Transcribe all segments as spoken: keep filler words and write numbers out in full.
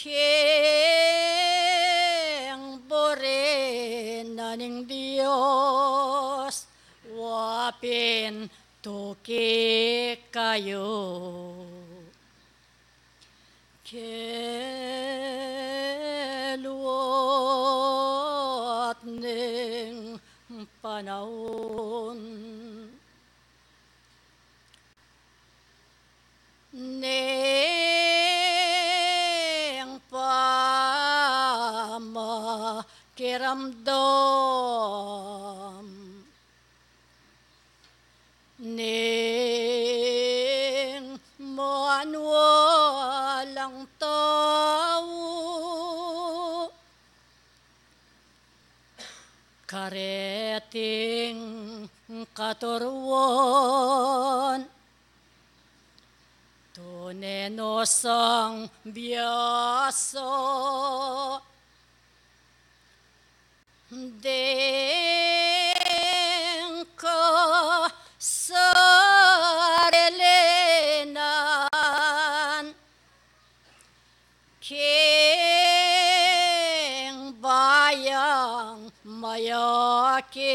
King buri na ning Dios, wa pin tuki kayu. Keluat ning panaun ning pamakiramdam ning manualang tau, kareting katuruan, tune no sang biasa deng kasarilinan, king bayang mayakit,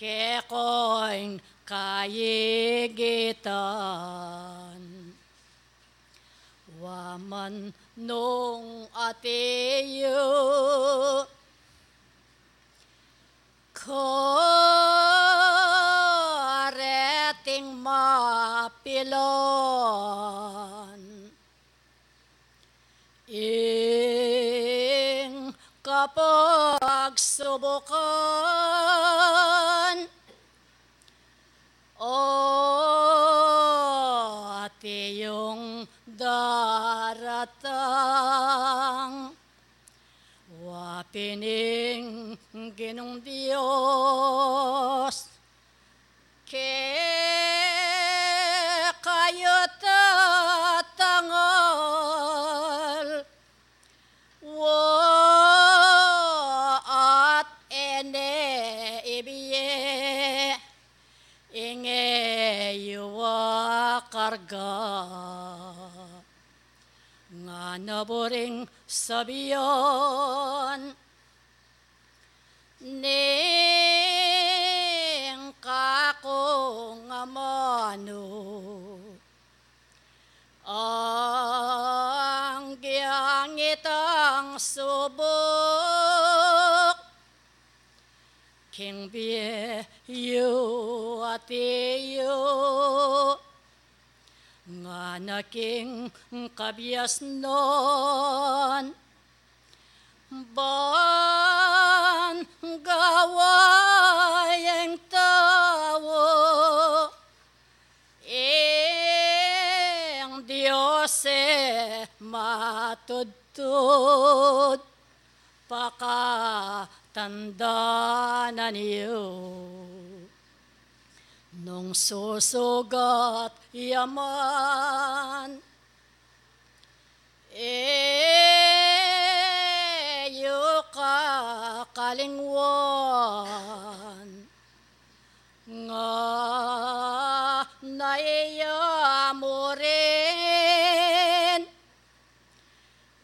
kekong kayigitan. Wa man nung atiu kareting mapilan ing kapagsubukan, o atiyung daratang, wa pin ing Ginung Dios kekayu tatangal, wa at e ne ibie ing e yu a karga. Ngana buring sabian ning kakung amanu, anggyang itang subuk king bie yu, atiyu, ngana king kabiasnan, ban gawa yang tau ing Dios e matudtud, pakatandanan yu nung susugat ya man, e yu kakalingwan, ngana iya mu rin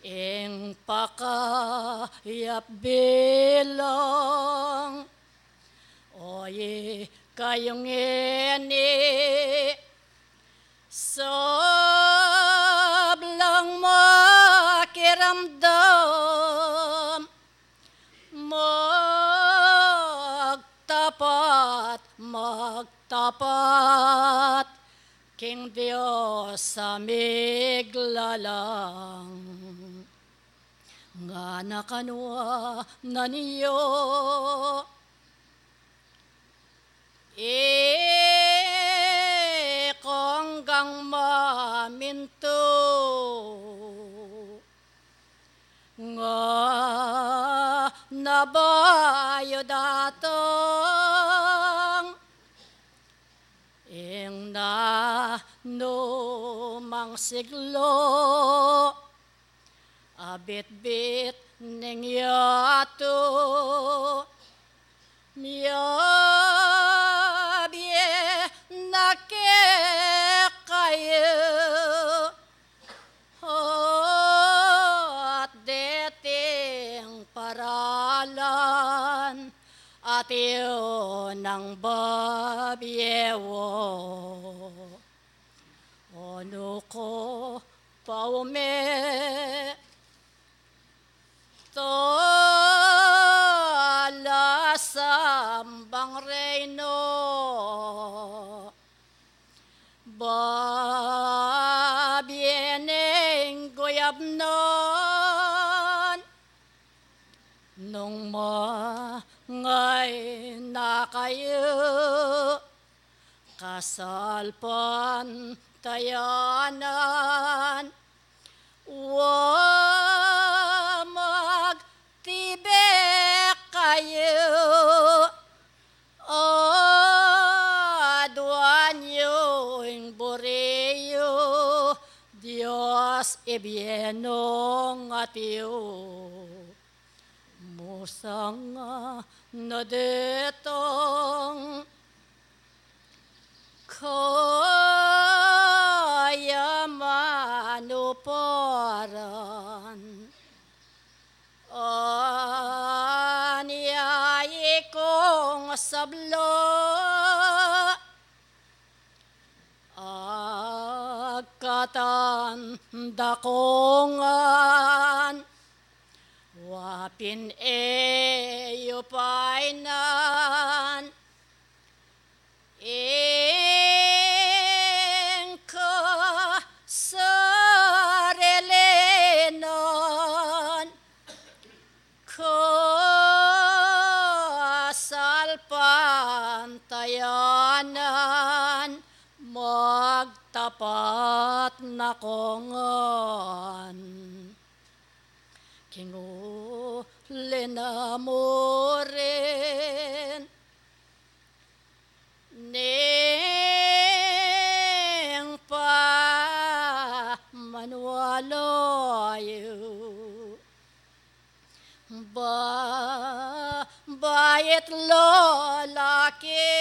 ing pakayap bilang. O ikayu ngeni, sablang makiramdam, magtapat, magtapat king Dios a miglalang. Ngana kanwa na niyo, ikong gang mamintu, ngana bayu datang ing nanumang siglo, a bitbit ning yatu, miyabie na kekayu. O atiu nang babie o, o nu ko pa ume to la sambang reino. Babie neng guyabnan nung mangay na kayu kasalpantayanan. Wa magtibe kayu, aduan yu ing buri yu, Dios, ibie nong atiu. Musang na detang kaya manuparan. Anya ikong sabla, agkatan da ko ngan, wa pin e yu painan ing kasarilinan, kasalpantayanan, magtapat na ko ngan. King uli na mu rin ning pamaniwala yu, babai at lalaki,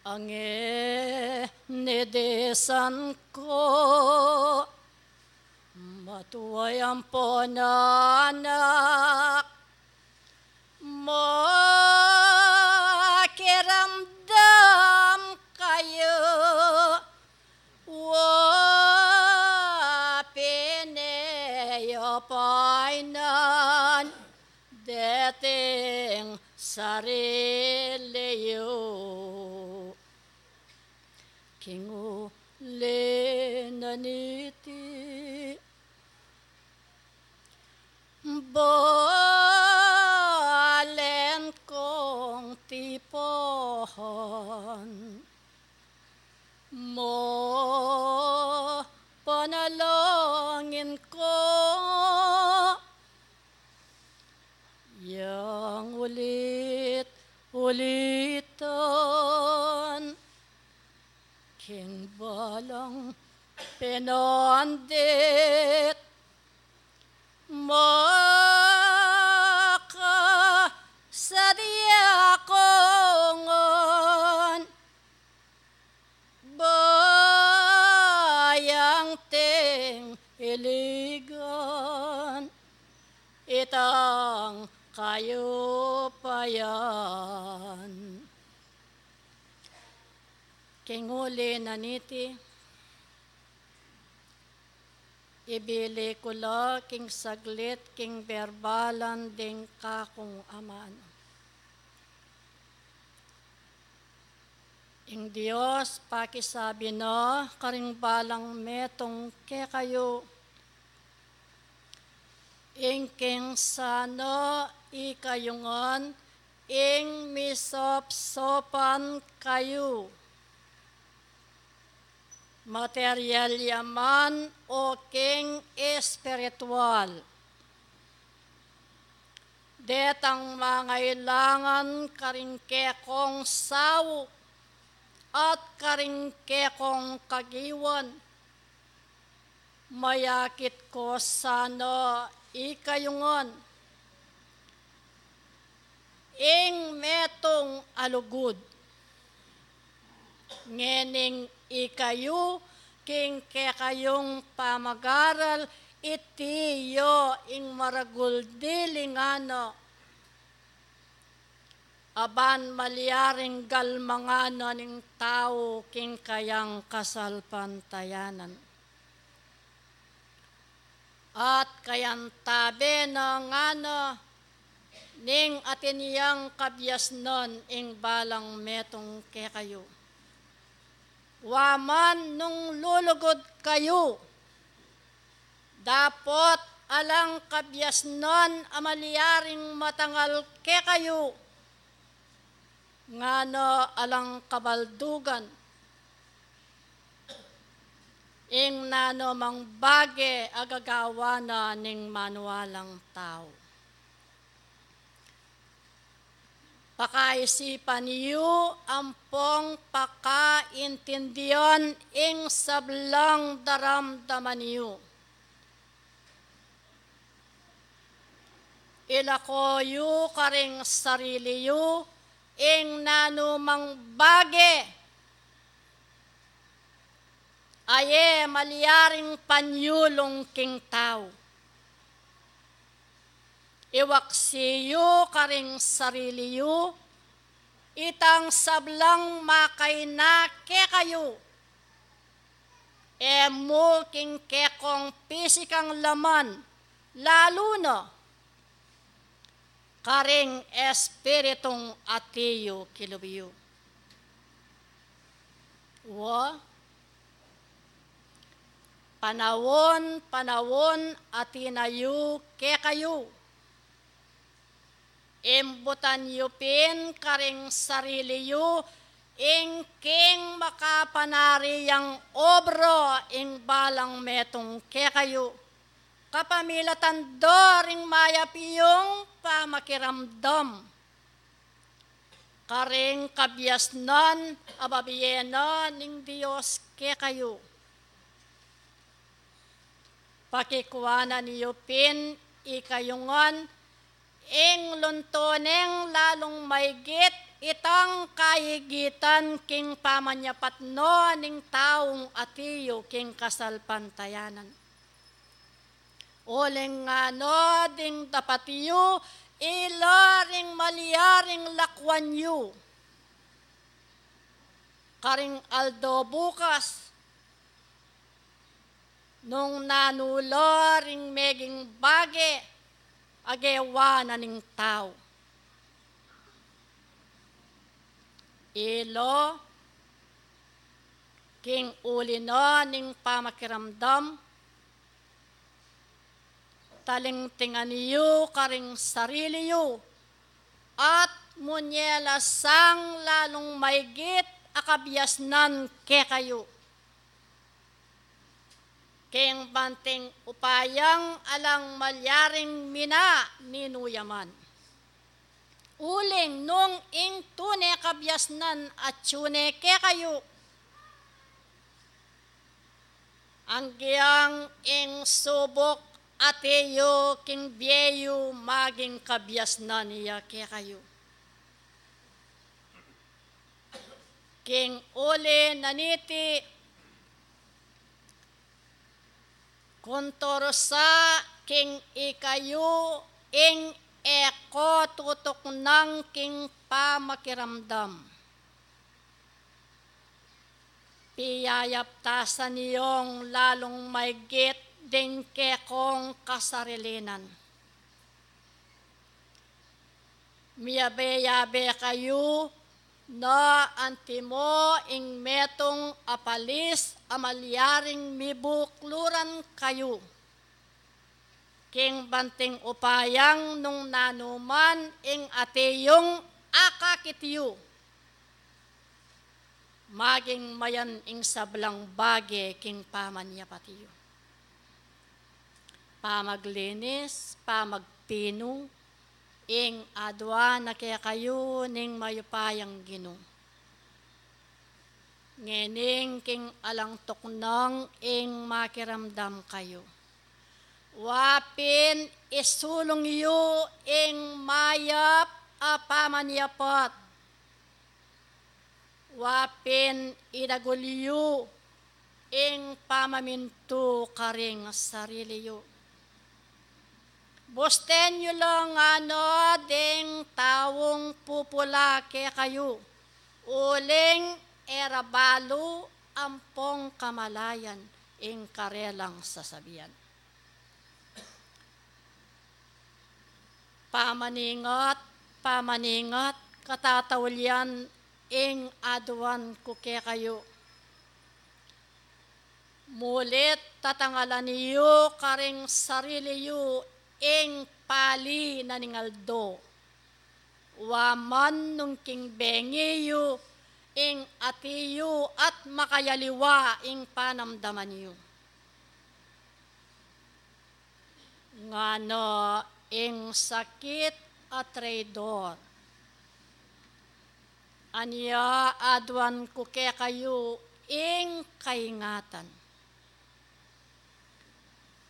ange ni disan ko, matua yang pananak, makiramdam kayu, wa pin e yu painan deting sarili yu. King uli na niti, balen kong tipahan, mapanalangin ko yang ulit-ulitan king balang penandit, makasadya ko ngan bayang ting iligan itang kayupayan. King uli na niti, ibili ku la king saglit king berbalan ding kakung amanu. Ing Dios pakisabi na karing balang metung kekayu, ing king sana ikayu ngan ing misopsopan kayu, material ya man o king espiritual, detang mangailangan karing kekong sau at karing kekong kagiwan, mayakit ko sana ikayu ngan ing metung a lugud, ngening ikayu king kekayung pamagaral Iti ya ing maragul dili ngana a ban malyaring galmangan na ning tau king kayang kasalpantayanan. At kayantabe na ngana ning atin yang kabiasnan ing balang metung kekayu. Wa man nung lulugud kayu, dapot alang kabiasnan a malyaring matangal kekayu, ngana alang kabaldugan, ing nanu mang bage a gagawa na ning manualang tau. Pakaisipan yu ampong pakaintindian ing sablang daramdaman yu. Ilako yu karing sarili yu ing nanu mang bage a e malyaring panyulung king tau. Iwaksi yu karing sarili yu itang sablang makaina kekayu, e mu king kekong pisikang laman, lalu na karing espiritung ati yu kilub yu. Wa, panaun-panaun atin na yu kekayu. Imbutan yu pin karing sarili yu ing king makapanari yang obra ing balang metung kekayu, kapamilatan da ring mayap yung pamakiramdam karing kabiasnan a babie na ning Dios kekayu. Pakikuanan yu pin ikayu ngan ing luntuning lalung maigit itang kaigitan king pamanyapat na ning taung ati yu king kasalpantayanan. Uling ngana ding dapat yu ila ring malyaring lakuan yu karing aldo bukas, nung nanu la ring meging bage a gewa na ning tau. Ila king uli na ning pamakiramdam, talingtingan yu karing sarili yu at munyela sang lalung maigit a kabiasnan kekayu king banting upayang alang malyaring mina ninu ya man. Uling nung ing tune kabiasnan atyu ne kekayu, anggiang ing subuk ati yu king bie yu maging kabiasnan ya kekayu. King uli na niti, kunturu sa king ikayu ing e ko tutuknang king pamakiramdam. Piyayaptasan yung lalung maigit ding kekong kasarilinan. Miyabe-yabe kayu na antimo ing metung a palis a malyaring mibukluran kayu king banting upayang nung nanuman ing ati yung akakit yu. Maging mayan ing sablang bage king pamanyapat yu. Pamaglinis, pamagpinu, ing adua na kekayu ning mayupayang Ginu. Ngening king alang tuknang ing makiramdam kayu, wa pin isulung yu ing mayap a pamanyapat. Wa pin idagul yu ing pamamintu karing sarili yu. Busten yu lang ngana deng taung pupula kekayu, uling e ra balu ampong kamalayan ing karelang sasabian. Pamaningat, pamaningat, katataulian ing aduan ku kekayu. Mulit tatangalan yu karing sarili yu ing pali na ning aldo. Wa man nung king bengi yu ing ati yu at makayaliwa ing panamdaman yu. Ngana ing sakit a traidor. Anya aduan ku kekayu ing kaingatan.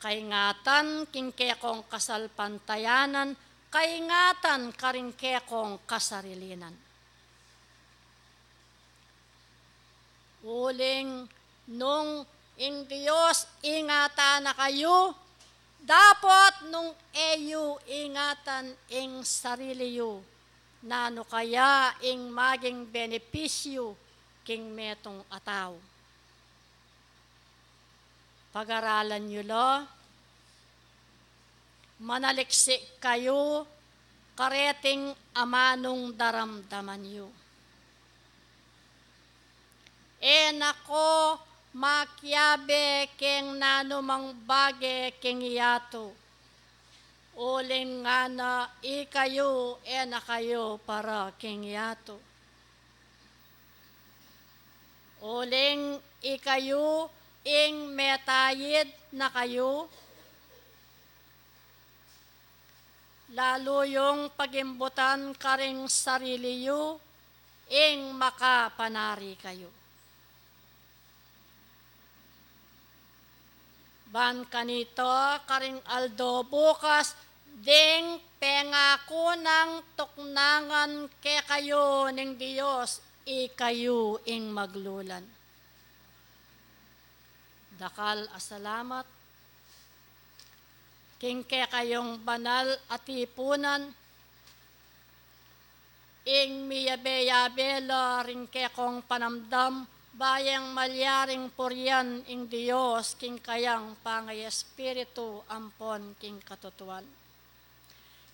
Kaingatan king kekong kasalpantayanan, kaingatan karing kekong kasarilinan. Uling nung ing Dios ingatan na kayu, dapot nung e yu ingatan ing sarili yu, nanu kaya ing maging benepisyu king metung a tau? Pagaralan yu la, manaliksik kayu kareting amanung daramdaman yu. E na ko makiabe king nanumang bage king yatu. Uling ngana ikayu, e na kayu para king yatu. Uling ikayu ing metayid na kayu, lalu yung pagimbutan karing sarili yu ing makapanari kayu. Ban kanita karing aldo bukas, ding pengaku nang tuknangan kekayu ning Dios, ikayu ing maglulan. Dakal a salamat king kekayung banal a tipunan, ing miyabe-yabe la ring kekong panamdam, bayang malyaring purian ing Dios king kayang pangayespiritu ampon king katutuan.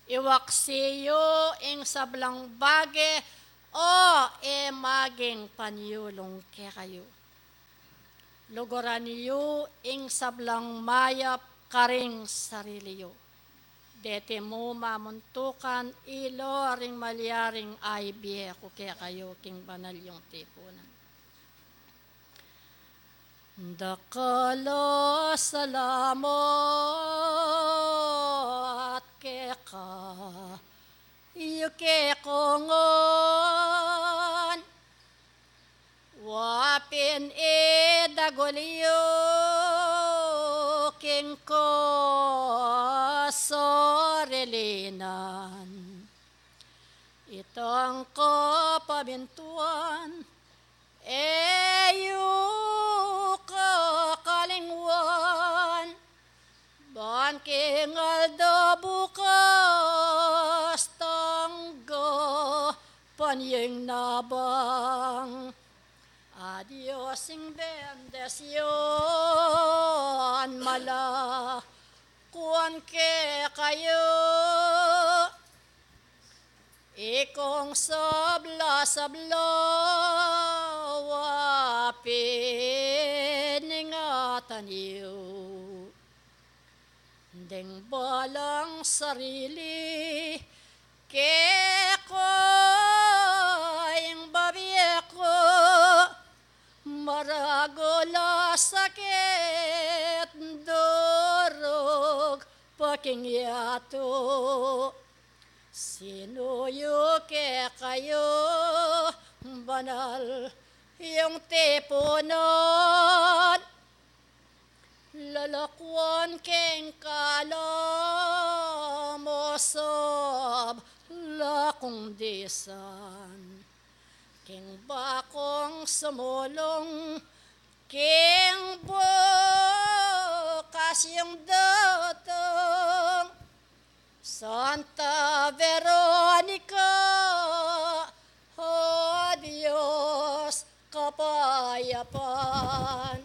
Iwaksi yu ing sablang bage, o e maging panyulung kekayu. Luguran yu ing sablang mayap karing sarili yu. Deti mu mamuntukan ila ring malyaring aibie ku kekayu king banal yung tipunan. Dakal a salamat keka, yu kekong ngan, wa pin idagul yu king kasarilinan. Itang kapamintuan, e yu kakalingwan, ban king aldo bukas tanggapan yu ing nabang. A Dios ing bendisyun, malakuan kekayu. Ikong sabla-sabla, wa pin ingatan yu. Deng balang sarili, keka ing babie ku, maragul a sakit, durug pa king yatu. Sinuyu kekayu banal yung tipunan, lalakuan king kalamu sabla kung disan. King bakung sumulung, king bukas yung datang, Amen.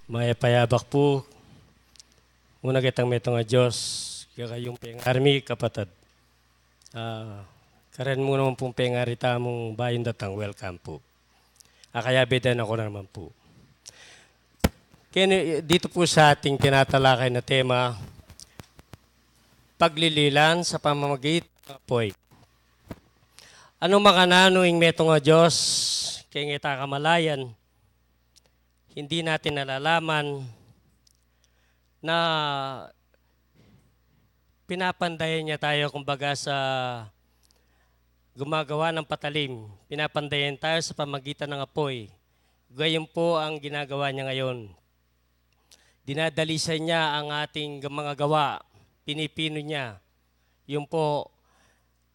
Mayap a abak pu. Una, ketang metung a Dios, kekayung pengari mi, kapatad. Ah, karen mu naman pung pengari tamung bayung datang, welcome pu. Akayabe da na ku naman pu. Keni, dito pu sa ating tinatalakay na tema, paglililan sa pamamagitan ng apoy. Ano makananu ing metung a Dios, keng e ta kamalayan, hindi natin nalalaman na pinapandayan niya tayo, kumbaga, sa gumagawa ng patalim. Pinapandayan tayo sa pamagitan ng apoy. Gayon po ang ginagawa niya ngayon. Dinadalisan niya ang ating mga gawa. Pinipino niya. Yun po,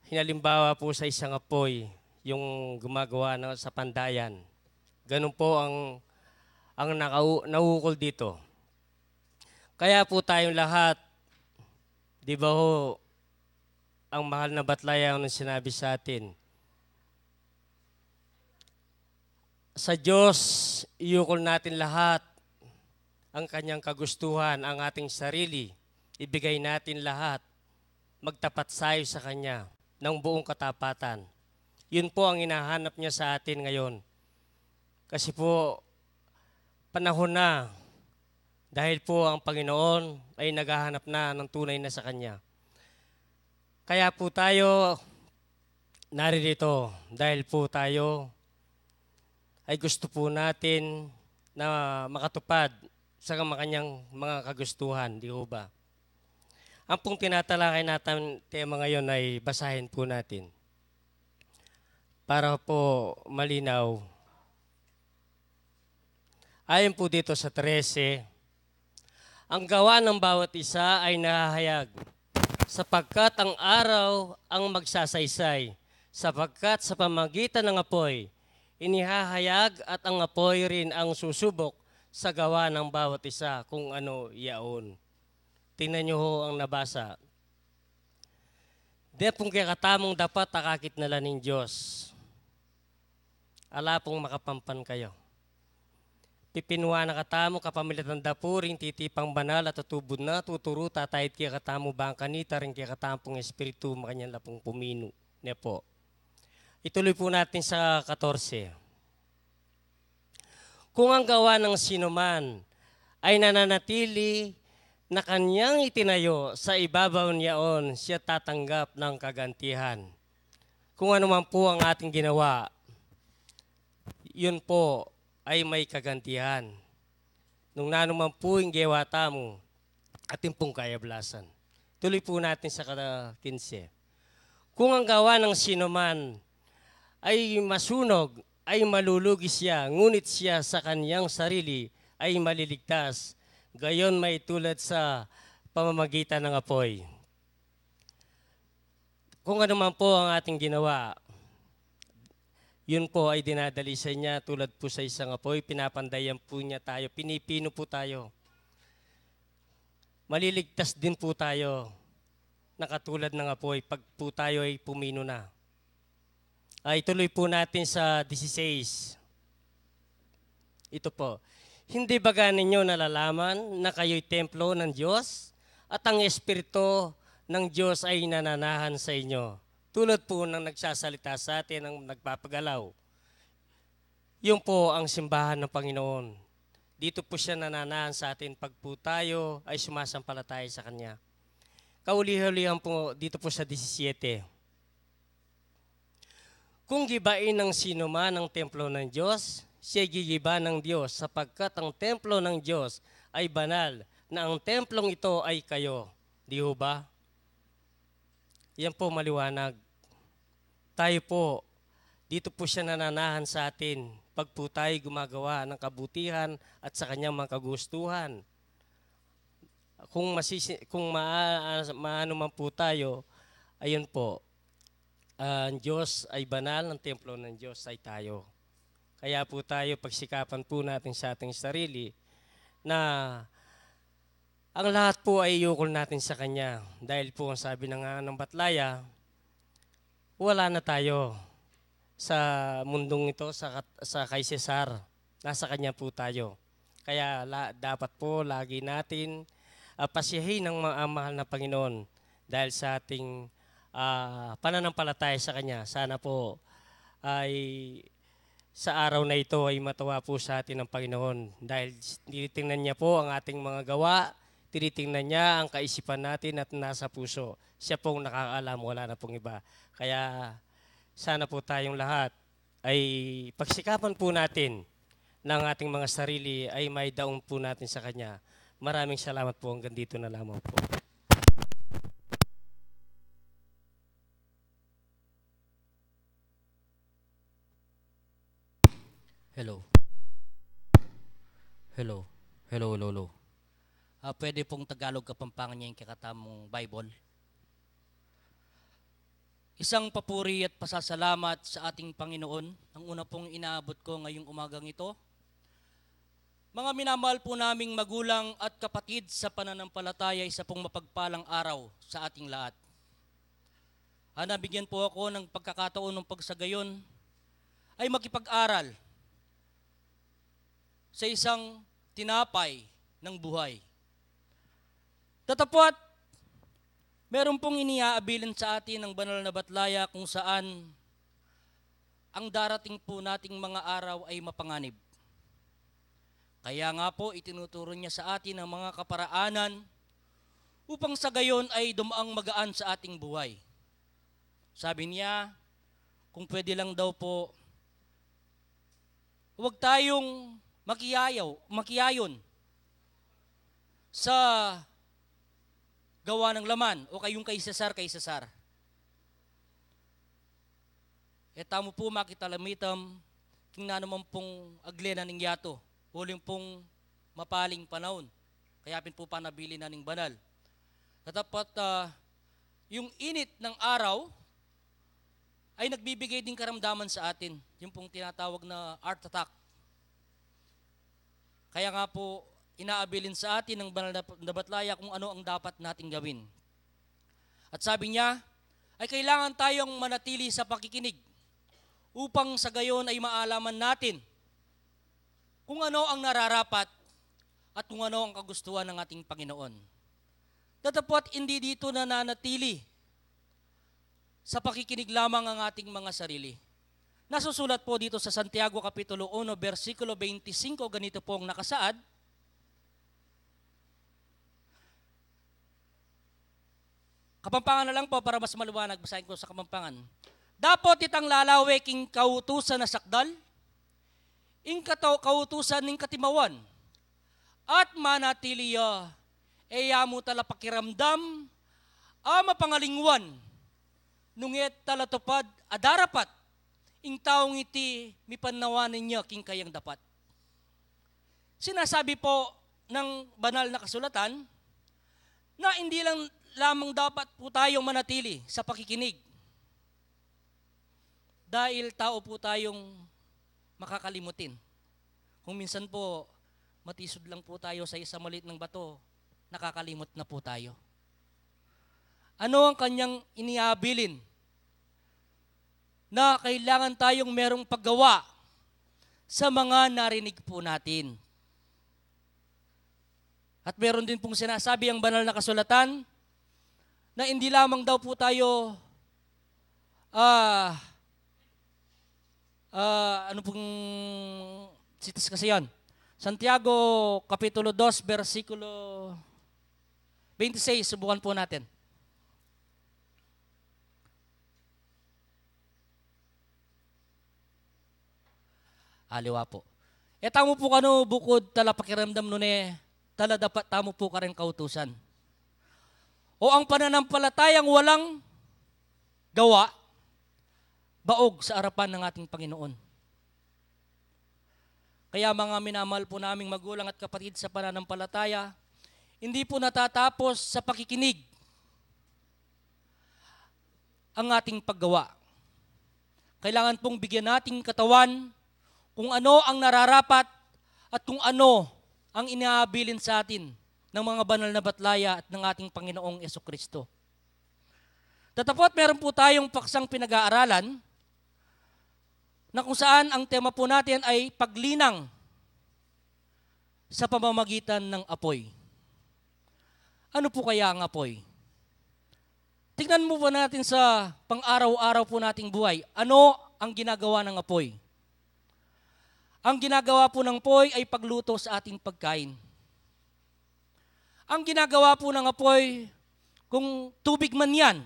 hinalimbawa po sa isang apoy, yung gumagawa ng, sa pandayan. Ganun po ang, ang nakau-, nauukol dito. Kaya po tayong lahat, di ba ho, ang mahal na Batlayaw nang sinabi sa atin, sa Diyos, iukol natin lahat ang kanyang kagustuhan, ang ating sarili, ibigay natin lahat, magtapat tayo sa kanya ng buong katapatan. Yun po ang hinahanap niya sa atin ngayon. Kasi po, panahon na, dahil po ang Panginoon ay naghahanap na ng tunay na sa kanya. Kaya po tayo naririto, dahil po tayo ay gusto po natin na makatupad sa kanyang mga kagustuhan, di ho ba? Ang pong tinatalakay natin tema ngayon ay basahin po natin para po malinaw. Ayon po dito sa trese, ang gawa ng bawat isa ay nahahayag, sapagkat ang araw ang magsasaysay, sapagkat sa pamagitan ng apoy, inihahayag at ang apoy rin ang susubok sa gawa ng bawat isa kung ano yaon. Tingnan niyo ho ang nabasa. Dapong kekatamung dapat akakit na la ning Diyos. Ala pong makapampan kayo. Pipinuan na katamu kapamilatan da pu ring titipang banal at tutubud na, tuturu, tatayid kekatamu bang kanita ring kekatamung espiritu, makanyan la pung puminu. Ne po. Ituloy po natin sa katorse. Kung ang gawa ng sinuman ay nananatili na kanyang itinayo sa ibabaw niyaon, siya tatanggap ng kagantihan. Kung ano man po ang ating ginawa, yun po ay may kagantihan. Nung nanu man po ing gewa tamu, atin pong kayablasan. Tuloy po natin sa ka-, kinse. Kung ang gawa ng sinuman ay masunog, ay malulugi siya, ngunit siya sa kanyang sarili ay maliligtas, gayon may tulad sa pamamagitan ng apoy. Kung ano man po ang ating ginawa, yun po ay dinadalisan niya tulad po sa isang apoy, pinapandayan po niya tayo, pinipino po tayo. Maliligtas din po tayo na katulad ng apoy pag po tayo ay pumino na. Ay, tuloy po natin sa dieciséis. Ito po, hindi ba ninyo nalalaman na kayo'y templo ng Diyos at ang Espiritu ng Diyos ay nananahan sa inyo? Tulad po ng nagsasalita sa atin, ang nagpapagalaw. Yun po ang simbahan ng Panginoon. Dito po siya nananahan sa atin pag po tayo ay sumasampalataya sa Kanya. Kauli-ulihan po dito po sa disisiyete. Kung gibain ng sino man ang templo ng Diyos, siya gigiba ng Diyos, sapagkat ang templo ng Diyos ay banal, na ang templong ito ay kayo. Di ho ba? Yan po maliwanag. Tayo po, dito po siya nananahan sa atin pag po tayo gumagawa ng kabutihan at sa kanyang mga kagustuhan. Kung masisi-, kung maa-, maano man po tayo, ayun po, ah, ang Diyos ay banal, ang templo ng Diyos ay tayo. Kaya po tayo, pagsikapan po natin sa ating sarili na ang lahat po ay iukol natin sa Kanya. Dahil po, ang sabi na nga ng Batlaya, wala na tayo sa mundong ito, sa kat-, sa kay Cesar. Nasa Kanya po tayo. Kaya la, dapat po lagi natin, ah, pasiyahin ang ma-, ang mahal na Panginoon dahil sa ating, ah, pananampalataya sa Kanya. Sana po ay sa araw na ito ay matuwa po sa atin ang Panginoon dahil tinitingnan niya po ang ating mga gawa, tinitingnan niya ang kaisipan natin at nasa puso. Siya pong nakakaalam, wala na pong iba. Kaya sana po tayong lahat ay pagsikapan po natin na ang ating mga sarili ay maidaun po natin sa Kanya. Maraming salamat po. Hanggang dito na lamang po. Hello. Hello. Hello, hello, hello. Ah, pwede pong Tagalog, Kapampangan niya yung kekatamung Bible? Isang papuri at pasasalamat sa ating Panginoon. Ang una pong inaabot ko ngayong umagang ito, mga minamahal po naming magulang at kapatid sa pananampalataya, isa pong mapagpalang araw sa ating lahat. Ah, nabigyan po ako ng pagkakataon ng pagsagayon ay makipag-aral sa isang tinapay ng buhay. Datapwat, meron pong iniaabilin sa atin ng banal na batlaya kung saan ang darating po nating mga araw ay mapanganib. Kaya nga po, itinuturo niya sa atin ang mga kaparaanan upang sa gayon ay dumaang magaan sa ating buhay. Sabi niya, kung pwede lang daw po, huwag tayong makiyayaw, makiyayon sa gawa ng laman o kayong kay Cesar, kay Cesar. E tamu pu makitalamitam king nanu man pung agle na ning yatu, uling pung mapaling panaun. Kaya pin pu panabilin na ning banal. Datapwat, ah, yung init ng araw ay nagbibigay ding karamdaman sa atin, yung pung tinatawag na heart attack. Kaya nga po, inaabilin sa atin ng banal na, na batlaya kung ano ang dapat nating gawin. At sabi niya, ay kailangan tayong manatili sa pakikinig upang sa gayon ay maalaman natin kung ano ang nararapat at kung ano ang kagustuhan ng ating Panginoon. Datapwat hindi dito nananatili sa pakikinig lamang ang ating mga sarili. Nasusulat po dito sa Santiago Kapitulo uno, bersikulo twenty-five, ganito po ang nakasaad. Kapampangan na lang po para mas maliwanag, basahin ko sa Kapampangan. Dapot itang lalawe king kautusan a sakdal, ing kataw-, kautusan ning katimawan, at manatili ya, e ya mu tala pakiramdam a mapangalingwan, nung e tala tupad a darapat, ing taung iti mipannawanan ya king kayang dapat. Sinasabi po ng banal na kasulatan na hindi lang lamang dapat po tayong manatili sa pakikinig dahil tao po tayong makakalimutin. Kung minsan po, matisod lang po tayo sa isang maliit nang bato, nakakalimot na po tayo. Ano ang kanyang iniabilin? Na kailangan tayong merong paggawa sa mga narinig po natin. At meron din pong sinasabi ang banal na kasulatan na hindi lamang daw po tayo, ah, ah, ano pong sitas kasi yan? Santiago Kapitulo dos, bersikulo twenty-six, subukan po natin. Aliwa po. E tamu po kanu bukud tala pakiramdam nune, tala dapat tamu po kareng kautusan. O ang pananampalatayang walang gawa, baog sa arapan ng ating Panginoon. Kaya mga minamahal po naming magulang at kapatid sa pananampalataya, hindi po natatapos sa pakikinig ang ating paggawa. Kailangan pong bigyan nating katawan kung ano ang nararapat at kung ano ang inaabilin sa atin ng mga banal na batlaya at ng ating Panginoong Jesucristo. Datapot meron po tayong paksang pinag-aaralan na kung saan ang tema po natin ay paglinang sa pamamagitan ng apoy. Ano po kaya ang apoy? Tingnan mo po natin sa pang-araw-araw po nating buhay. Ano ang ginagawa ng apoy? Ang ginagawa po ng apoy ay pagluto sa ating pagkain. Ang ginagawa po ng apoy, kung tubig man yan,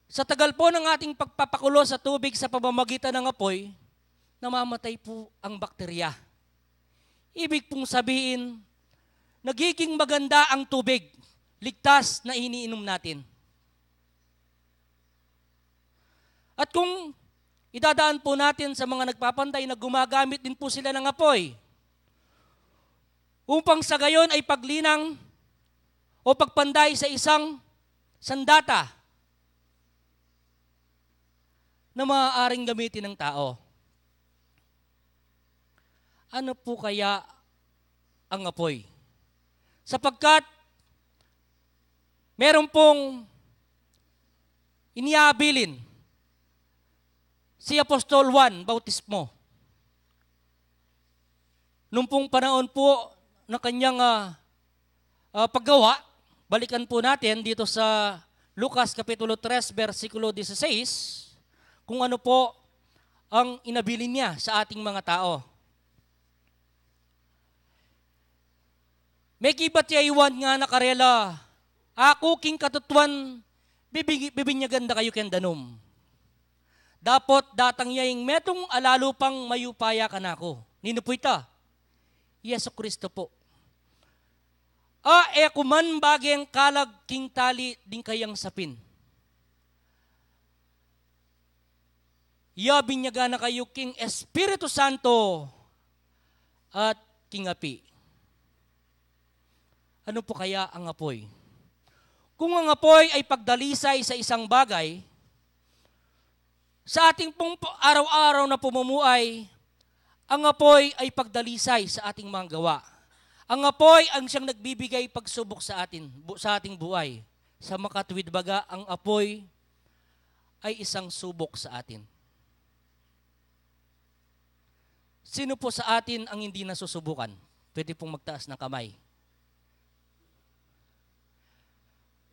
sa tagal po ng ating pagpapakulo sa tubig sa pamamagitan ng apoy, namamatay po ang bakterya. Ibig pong sabihin, nagiging maganda ang tubig, ligtas na iniinom natin. At kung idadaan po natin sa mga nagpapanday na gumagamit din po sila ng apoy upang sa gayon ay paglinang o pagpanday sa isang sandata na maaaring gamitin ng tao. Ano po kaya ang apoy? Sapagkat meron pong iniabilin si Apostol Juan Bautismo. Nung pong panahon po na kanyang, ah, ah, paggawa, balikan po natin dito sa Lucas Kapitulo tres, bersikulo dieciséis, kung ano po ang inabilin niya sa ating mga tao. Mekibat ya i Juan ngana karela, "Aku king katutuan, bibing-, bibinyagan da kayu king danum. Dapot datang ya ing metung a lalu pang mayupaya kanaku." Ninu pu ita? I Jesucristo po. A, e ku man bageng kalag king tali ding kayang sapin. Ya binyagan na kayu king Espiritu Santo at king api. Ano po kaya ang apoy? Kung ang apoy ay pagdalisay sa isang bagay, sa ating pong araw-araw na pamumuhay, ang apoy ay pagdalisay sa ating mga gawa. Ang apoy ang siyang nagbibigay pagsubok sa atin, bu-, sa ating buhay. Sa makatuwid baga, ang apoy ay isang subok sa atin. Sino po sa atin ang hindi nasusubukan? Pwede pong magtaas ng kamay.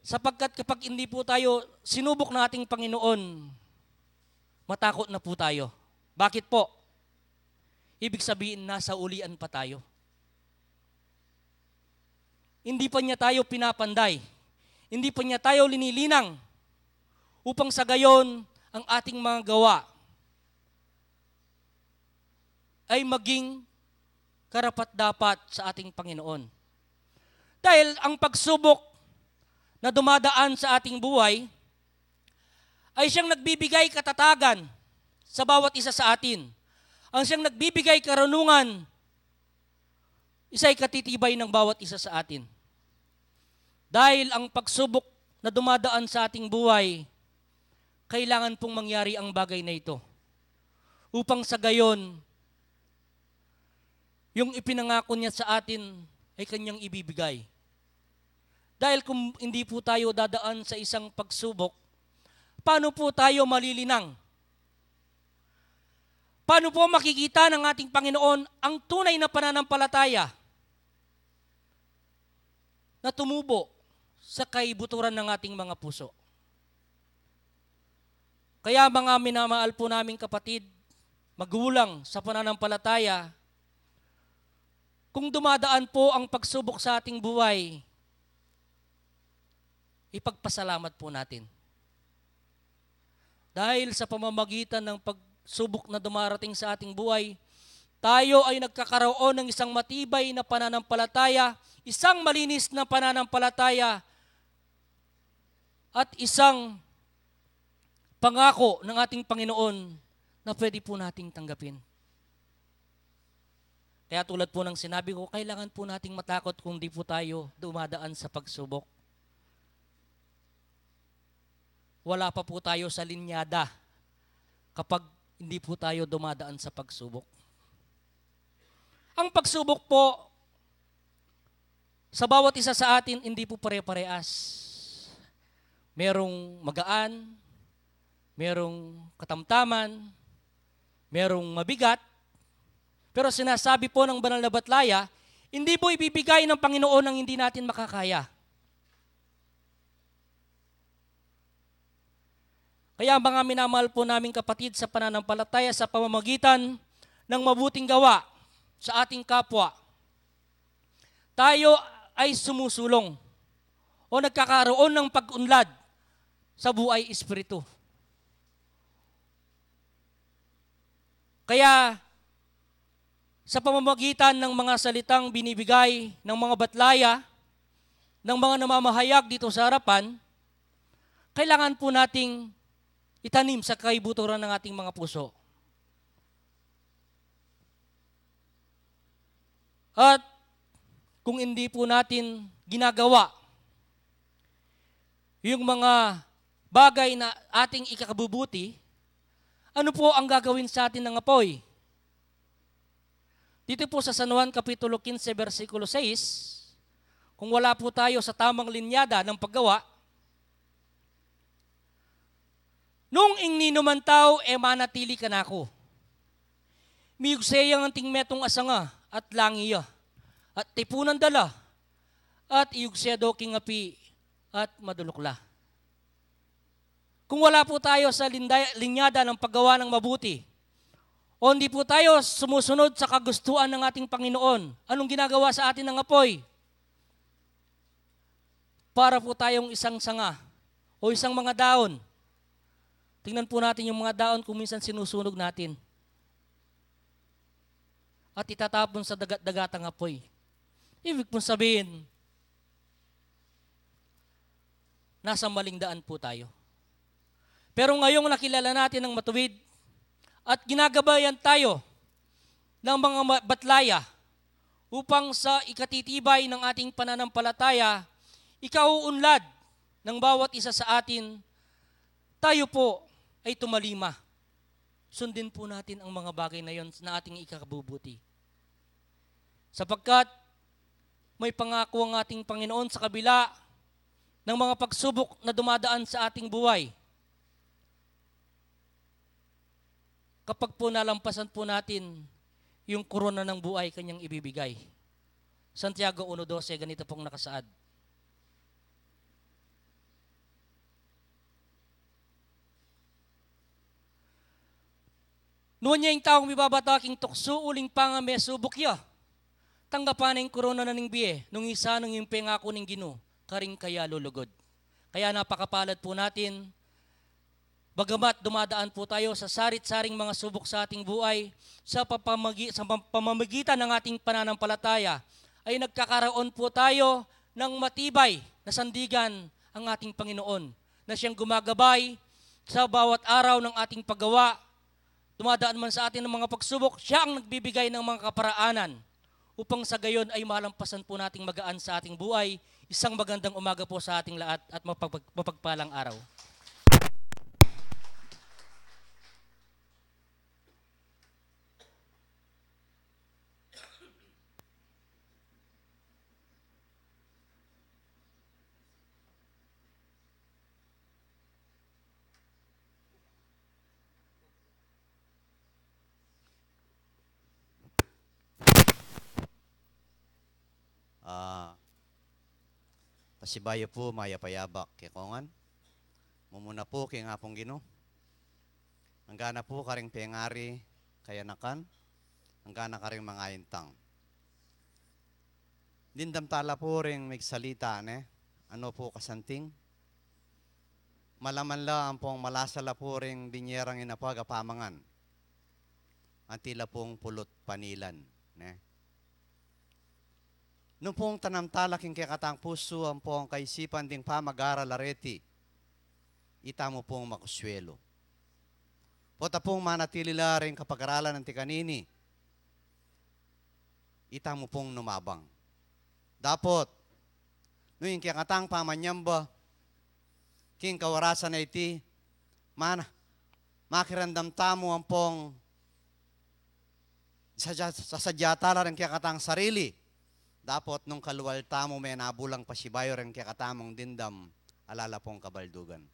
Sapagkat kapag hindi po tayo sinubok ng ating Panginoon, matakot na po tayo. Bakit po? Ibig sabihin, nasa ulian pa tayo. Hindi pa niya tayo pinapanday. Hindi pa niya tayo linilinang upang sa gayon ang ating mga gawa ay maging karapat-dapat sa ating Panginoon. Dahil ang pagsubok na dumadaan sa ating buhay ay siyang nagbibigay katatagan sa bawat isa sa atin. Ang siyang nagbibigay karunungan, isa'y katitibay ng bawat isa sa atin. Dahil ang pagsubok na dumadaan sa ating buhay, kailangan pong mangyari ang bagay na ito. Upang sa gayon, yung ipinangako niya sa atin ay kanyang ibibigay. Dahil kung hindi po tayo dadaan sa isang pagsubok, paano po tayo malilinang? Paano po makikita ng ating Panginoon ang tunay na pananampalataya na tumubo sa kaibuturan ng ating mga puso? Kaya, mga minamahal po naming kapatid, magulang sa pananampalataya, kung dumadaan po ang pagsubok sa ating buhay, ipagpasalamat po natin. Dahil sa pamamagitan ng pagsubok na dumarating sa ating buhay, tayo ay nagkakaroon ng isang matibay na pananampalataya, isang malinis na pananampalataya, at isang pangako ng ating Panginoon na pwede po nating tanggapin. Kaya, tulad po ng sinabi ko, kailangan po nating matakot kung di po tayo dumadaan sa pagsubok. Wala pa po tayo sa linyada kapag hindi po tayo dumadaan sa pagsubok. Ang pagsubok po, sa bawat isa sa atin, hindi po pare-parehas. Merong magaan, merong katamtaman, merong mabigat. Pero sinasabi po ng Banal na Batlaya, Hindi po ibibigay ng Panginoon ang hindi natin makakaya. Kaya, mga minamahal po naming kapatid sa pananampalataya, sa pamamagitan ng mabuting gawa sa ating kapwa, tayo ay sumusulong o nagkakaroon ng pag-unlad sa buhay espiritu. Kaya, sa pamamagitan ng mga salitang binibigay ng mga batlaya, ng mga namamahayag dito sa harapan, kailangan po nating itanim sa kaibuturan ng ating mga puso. At kung hindi po natin ginagawa yung mga bagay na ating ikakabubuti, ano po ang gagawin sa atin ng apoy? Dito po sa San Juan Kapitulo kinse, bersikulo sais, kung wala po tayo sa tamang linyada ng paggawa, "Nung ing ninuman tau e manatili kanaku, miyugse yang anting metung a sanga at langi ya, at tipunan da la, at iyugse do king api, at maduluk la." Kung wala po tayo sa linda-, linyada ng paggawa ng mabuti, o hindi po tayo sumusunod sa kagustuhan ng ating Panginoon, anong ginagawa sa atin ng apoy? Para po tayong isang sanga o isang mga daon. Tingnan po natin yung mga daon kung minsan sinusunog natin at itatapon sa dagat-dagatang apoy. Ibig pong sabihin, nasa maling daan po tayo. Pero ngayong nakilala natin ang matuwid at ginagabayan tayo ng mga ma-, batlaya upang sa ikatitibay ng ating pananampalataya, ikauunlad ng bawat isa sa atin, tayo po ay tumalima. Sundin po natin ang mga bagay na yon na ating ikakabubuti. Sapagkat may pangako ang ating Panginoon sa kabila ng mga pagsubok na dumadaan sa ating buhay. Kapag po nalampasan po natin yung korona ng buhay kanyang ibibigay. Santiago uno doce, ganito pong nakasaad. Nuan ya ing taung mibabata king tuksu uling panga mesubuk ya, tanggapan na ing korona na ning bie, nung isa nung ing pengaku ning Ginu karing kaya lulugud. Kaya napakapalad po natin, bagamat dumadaan po tayo sa sarit-saring mga subok sa ating buhay, sa papamagi-, sa pam-, pamamagitan ng ating pananampalataya, ay nagkakaroon po tayo ng matibay na sandigan, ang ating Panginoon, na siyang gumagabay sa bawat araw ng ating paggawa. Dumadaan man sa atin ng mga pagsubok, siya ang nagbibigay ng mga kaparaanan upang sa gayon ay malampasan po nating magaan sa ating buhay. Isang magandang umaga po sa ating lahat at mapag-, mapagpalang araw. Ah, pasibayu pu, mayap a yabak kekongan. Mumuna pu king Apung Ginu. Anggana pu karing pengari, kayanakan, anggana karing mangaintang. Dimdam tala pu ring migsalita, ne? Anu pu kasanting? Malaman la ampong malasa la pu ring binie rang inapag a pamangan. Anti la pung pulut panilan, ne? Nung pung tanam tala king kekatang pusu ampong kaisipan ding pamag-aral a reti, ita mu pung makusuelu. Pota pung manatili la ring kapag-aralan anti kanini, ita mu pung numabang. Dapot, nung ing kekatang pamanyamba king kawarasan a iti, mana, makiramdam tamu ampong sasadya, sasadya tala ring kekatang sarili. Dapot nung kalual tamu, menabulang pasibayu ring kekatamung dimdam, ala la pung kabaldugan.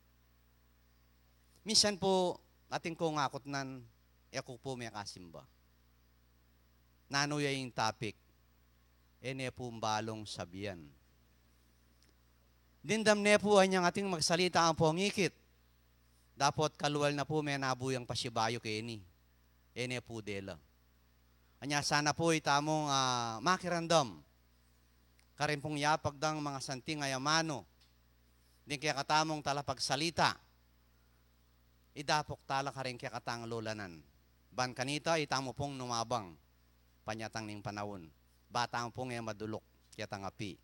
Minsan pu, atin kung akutnan, e ku pu mekasimba. Nanu ya ing topic? E ne pu balung sabian. Dimdam ne pu anyang ating magsalita ampong ikit. Dapot kalual na pu menabu yang pasibayu keni. E ne pu dela. Anya sana pu itamung, ah, makiramdam karing pung yapag dang mangasanting a amanu ding kekatamung talapagsalita. Idapuk tala karing kekatang lulanan. Ban kanita, itamu pung numabang panyatang ning panaun. Ba tamu pung e maduluk ketang api.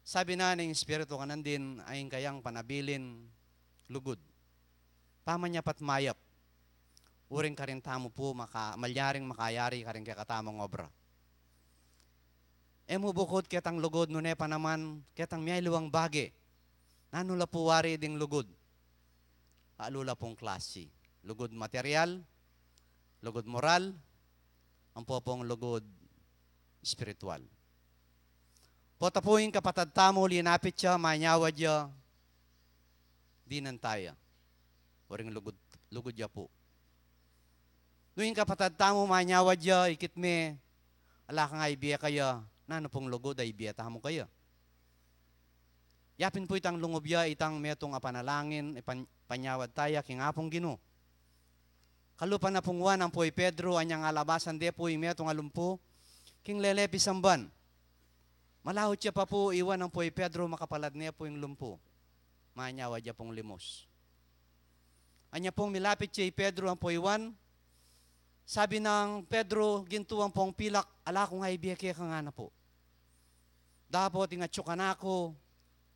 Sabi na ning Espiritu kanan din, ain kayang panabilin lugud. Pamanyapat mayap. Uring karin tamu pu maka-, malyaring makayari karing kekatamung obra. E mu bukud ketang lugud nune pa naman ketang miyaliwang bage. Nanu la pu wari ding lugud? Alu la pung klasi. Lugud material, lugud moral, ampo pung lugud espiritual. Pota pu ing kapatad tamu, linapit ya, manyawad ya, dinan taya. Uring lugud, lugud ya pu. Nung ing kapatad tamu manyawad ya, ikit me, ala kang aibie kaya, nanu pung lugud a ibie tamu kaya? Yapin pu itang lungub ya, itang metung a panalangin, ipan-, panyawad taya king Apung Ginu. Kalupa na pung Juan ampo i Pedro, anyang alabasan de pu ing metung a lumpu king lelepi samban. Malaut ya pa pu i Juan ampo i Pedro, makapalad ne pu ing lumpu. Manyawad ya pung limus. Anya pung milapit ya i Pedro ampo i Juan, sabi nang Pedro, gintu ampong pilak, ala kung aibie keka ngana pu. Dapot ing atyu kanaku,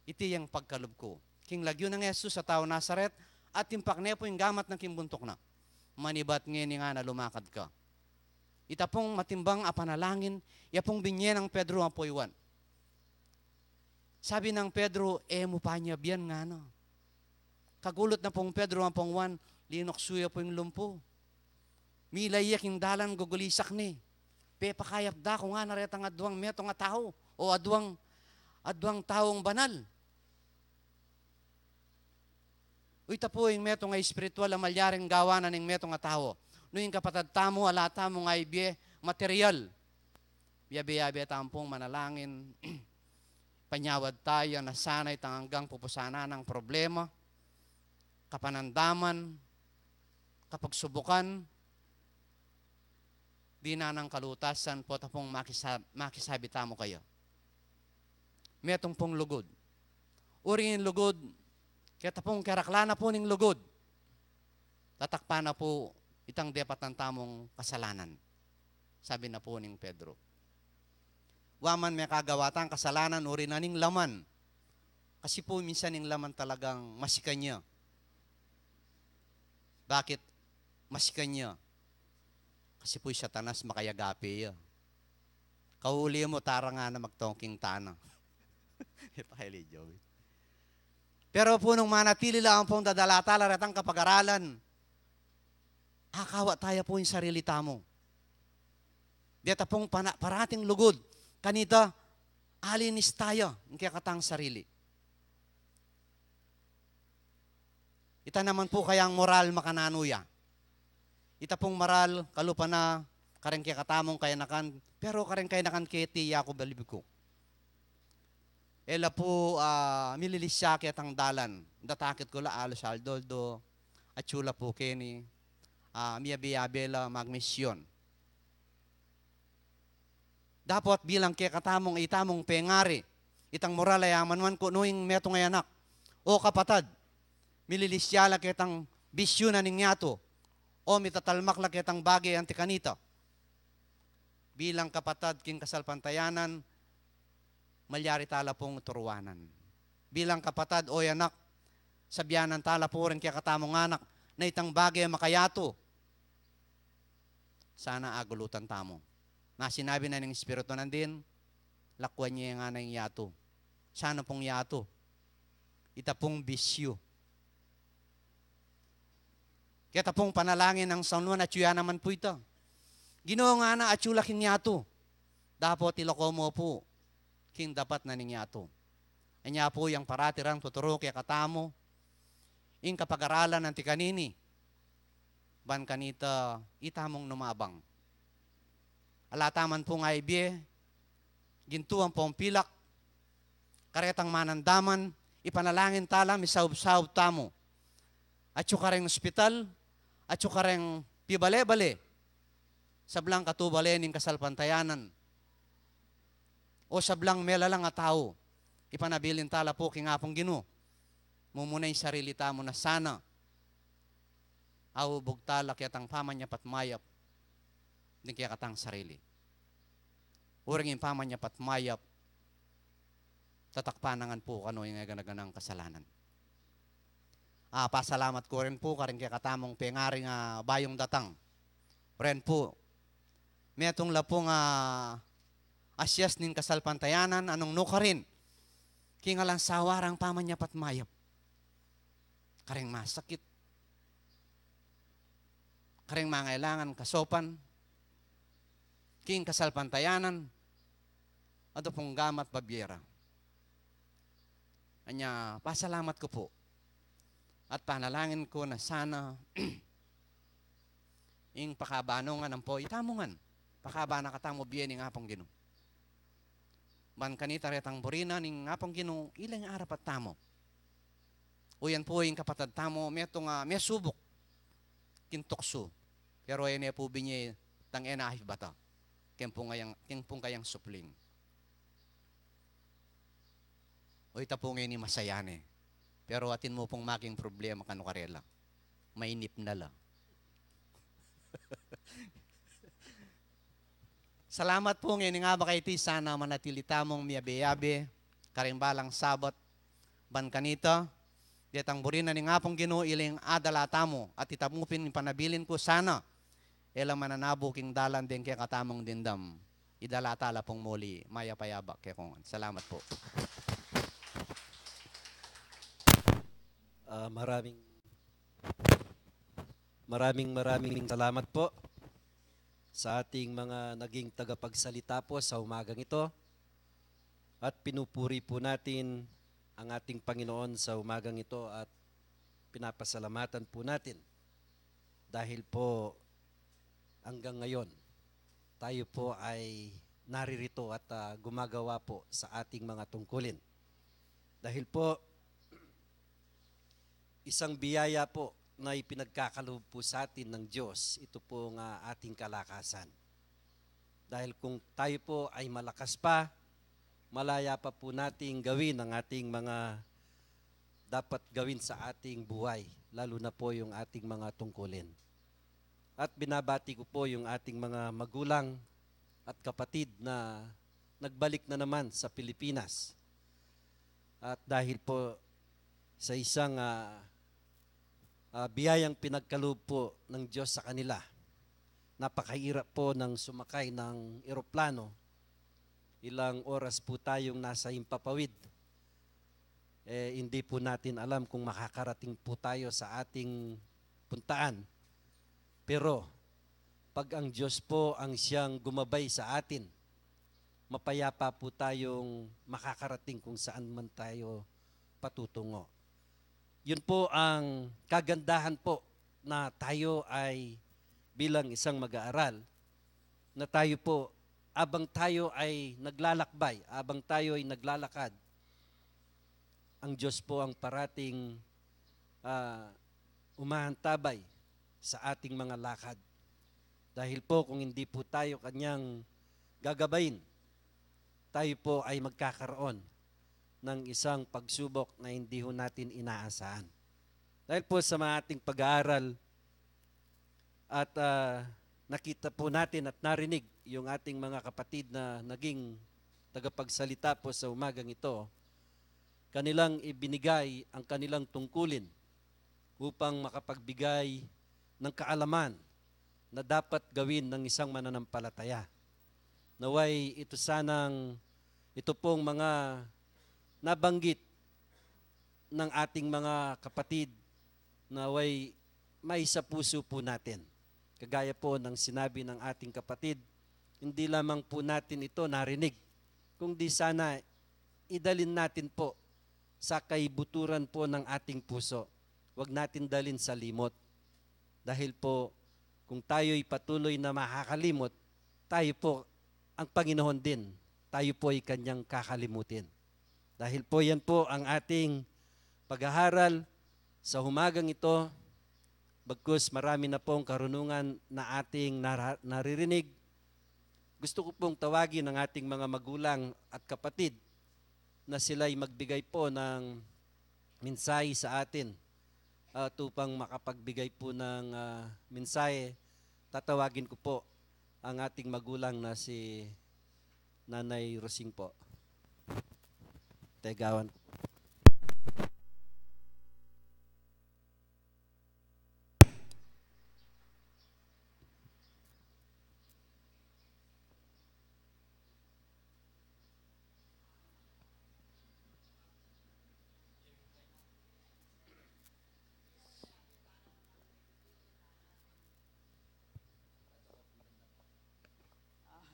iti yang pagkalub ku. King lagyu nang Jesus a tau Nazaret, at timpak ne pu ing gamat na king buntuk na. Manibat ngeni ngana, lumakad ka. Ita pung matimbang a panalangin, ya pung binye nang Pedro ampo i Juan. Sabi nang Pedro, e mu pa nya bian ngana. Kagulut na pung Pedro ampong Juan, linuksu ya pu ing lumpu. Mila ya king dalan, gugulisak ne. Pepakayap da ku ngana retang aduang metung a tau, o aduang, aduang taung banal. Uy, ita pu ing metung a espiritual a malyaring gawan na ning metung a tau. Nung ing kapatad tamu, ala tamung aibie material. Biabe-abe tampung manalangin, panyawad taya, na sana itang anggang pupusanan nang problema, kapanandaman, kapagsubukan, dinan nang kalutasan, pota pung makisa-, makisabi tamu kaya. Metung pung lugud. Uring ing lugud, keta pung keraklan na pu ning lugud, tatakpan na pu itang depatan tamung kasalanan. Sabi na pu ning Pedro. Wa man mekagawa tang kasalanan, uri na ning laman. Kasi pu minsan ing laman talagang masikan ya. Bakit masikan ya? Kasi pu i Satanas makayagape ya. Kauli mu, tara ngana magtongking tana. Ipakay li Joey. Pero pu nung manatili la ampong dadala tala retang kapagaralan, akawa taya pu ing sarili tamu. Deta pung pana-, parating lugud, kanita alinis taya ing kekatang sarili. Ita naman pu kayang moral makananu ya? Ita pung moral, kalupa na kareng kekatamung kayanakan, pero kareng kayanakan keti, yaku balibku. E la pu, ah, mililisya ketang dalan. Datakit ku la alus aldo-aldo, atyu la pu keni, ah, miyabe-yabe la magmisyun. Dapot bilang kekatamung, itamung pengari, itang moral a yamanuan ku, nu ing metung a anak o kapatad, mililisya la ketang bisyu na ning yatu, o mitatalmak la ketang bage anti kanita. Bilang kapatad king kasalpantayanan, malyari tala pung turuanan. Bilang kapatad o anak, sabianan tala pu reng kekatamung anak na itang bage makayatu. Sana agulutan tamu. Na sinabi na ning Espiritu nandin, lakuan ye ngana ing yatu. Sana pung yatu? Ita pung bisyu. Keta pung panalangin nang San Juan, atyu ya naman pu ita. Ginu, ngana, atyu la king yatu. Dapot ilako mu pu king dapat na ning yatu. Anya pu yang parati rang tuturu kekatamu ing kapagaralan anti kanini, ban kanita itamung numabang. Ala taman pung aibie, gintu ampong pilak, karetang manandaman, ipanalangin tala, misaub-saub tamu. Atyu kareng ospital, atyu kareng pibale-bale, sablang katubale ning kasalpantayanan, o sablang melalang a tau, ipanabilin tala pu king Apung Ginu. Mumuna ing sarili tamu na sana aubug tala ketang pamanyapat mayap ding kekatang sarili. Uring ing pamanyapat mayap, tatakpan na ngan pu kanu ing gana-ganang kasalanan. Ah, pasalamat ku rin pu karing kekatamung pengaring, ah, bayung datang. Ren pu, metung la pung, ah, asias ning kasalpantayanan, anung nukarin, king alang sawa rang pamanyapat mayap. Kareng masakit, kareng mangailangan kasopan, king kasalpantayanan, adwa pung gamat babie ra. Anya, pasalamat ku pu. At panalangin ku na sana ing pakabanu ngan ampo itamu ngan, pakaba na katamu bie ning Apung Ginu. Ban kanita retang buri na ning Apung Ginu, ila ing arapat tamu. Uyan pu ing kapatad tamu, metung a mesubuk king tuksu. Pero e ne pu binye tang e na ahibata king pung kayang, king pung kayang supling. O ita pu ngeni masaya ne. Pero atin mu pung maging problema kanu karela. Mainip na la. Salamat pu ngeni ngaba kaiti, sana manatili tamung miyabe-yabe karing balang Sabat. Ban kanita, detang buri na ning Apung Ginu, ila ing adala tamu, at itamu pin ing panabilin ku sana e la mananabu king dalan deng kekatamung dimdam. Idala tala pung muli, mayap a yabak kekongan. Salamat pu. Ah, maraming, maraming, maraming salamat po sa ating mga naging tagapagsalita po sa umagang ito. At pinupuri po natin ang ating Panginoon sa umagang ito at pinapasalamatan po natin dahil po hanggang ngayon tayo po ay naririto at, ah, gumagawa po sa ating mga tungkulin. Dahil po isang biyaya po na ipinagkakaloob po sa atin ng Diyos, ito po nga ating kalakasan. Dahil kung tayo po ay malakas pa, malaya pa po nating gawin ang ating mga dapat gawin sa ating buhay, lalo na po yung ating mga tungkulin. At binabati ko po yung ating mga magulang at kapatid na nagbalik na naman sa Pilipinas. At dahil po sa isang, ah, ah, biyayang pinagkaloob po ng Diyos sa kanila, napakahirap po ng sumakay ng eroplano. Ilang oras po tayong nasa himpapawid. Eh, hindi po natin alam kung makakarating po tayo sa ating puntaan. Pero pag ang Diyos po ang siyang gumabay sa atin, mapayapa po tayong makakarating kung saan man tayo patutungo. Yun po ang kagandahan po na tayo ay bilang isang mag-aaral, na tayo po, abang tayo ay naglalakbay, abang tayo ay naglalakad, ang Diyos po ang parating, ah, umaantabay sa ating mga lakad. Dahil po kung hindi po tayo kanyang gagabayin, tayo po ay magkakaroon ng isang pagsubok na hindi ho natin inaasahan. Dahil po sa mga ating pag-aaral at, ah, nakita po natin at narinig yung ating mga kapatid na naging tagapagsalita po sa umagang ito, kanilang ibinigay ang kanilang tungkulin upang makapagbigay ng kaalaman na dapat gawin ng isang mananampalataya. Naway ito sanang, ito pong mga nabanggit ng ating mga kapatid, naway maisapuso po natin. Kagaya po ng sinabi ng ating kapatid, hindi lamang po natin ito narinig, kung di sana idalin natin po sa kaibuturan po ng ating puso. Huwag natin dalhin sa limot. Dahil po, kung tayo'y patuloy na makakalimot, tayo po, ang Panginoon din, tayo po ay kanyang kakalimutin. Dahil po yan po ang ating pag-aaral sa umagang ito, bagkus marami na pong karunungan na ating nara-, naririnig, gusto ko pong tawagin ang ating mga magulang at kapatid na sila'y magbigay po ng mensahe sa atin. At upang makapagbigay po ng, ah, mensahe, tatawagin ko po ang ating magulang na si Nanay Rosing po. Tegawan ko. Ah.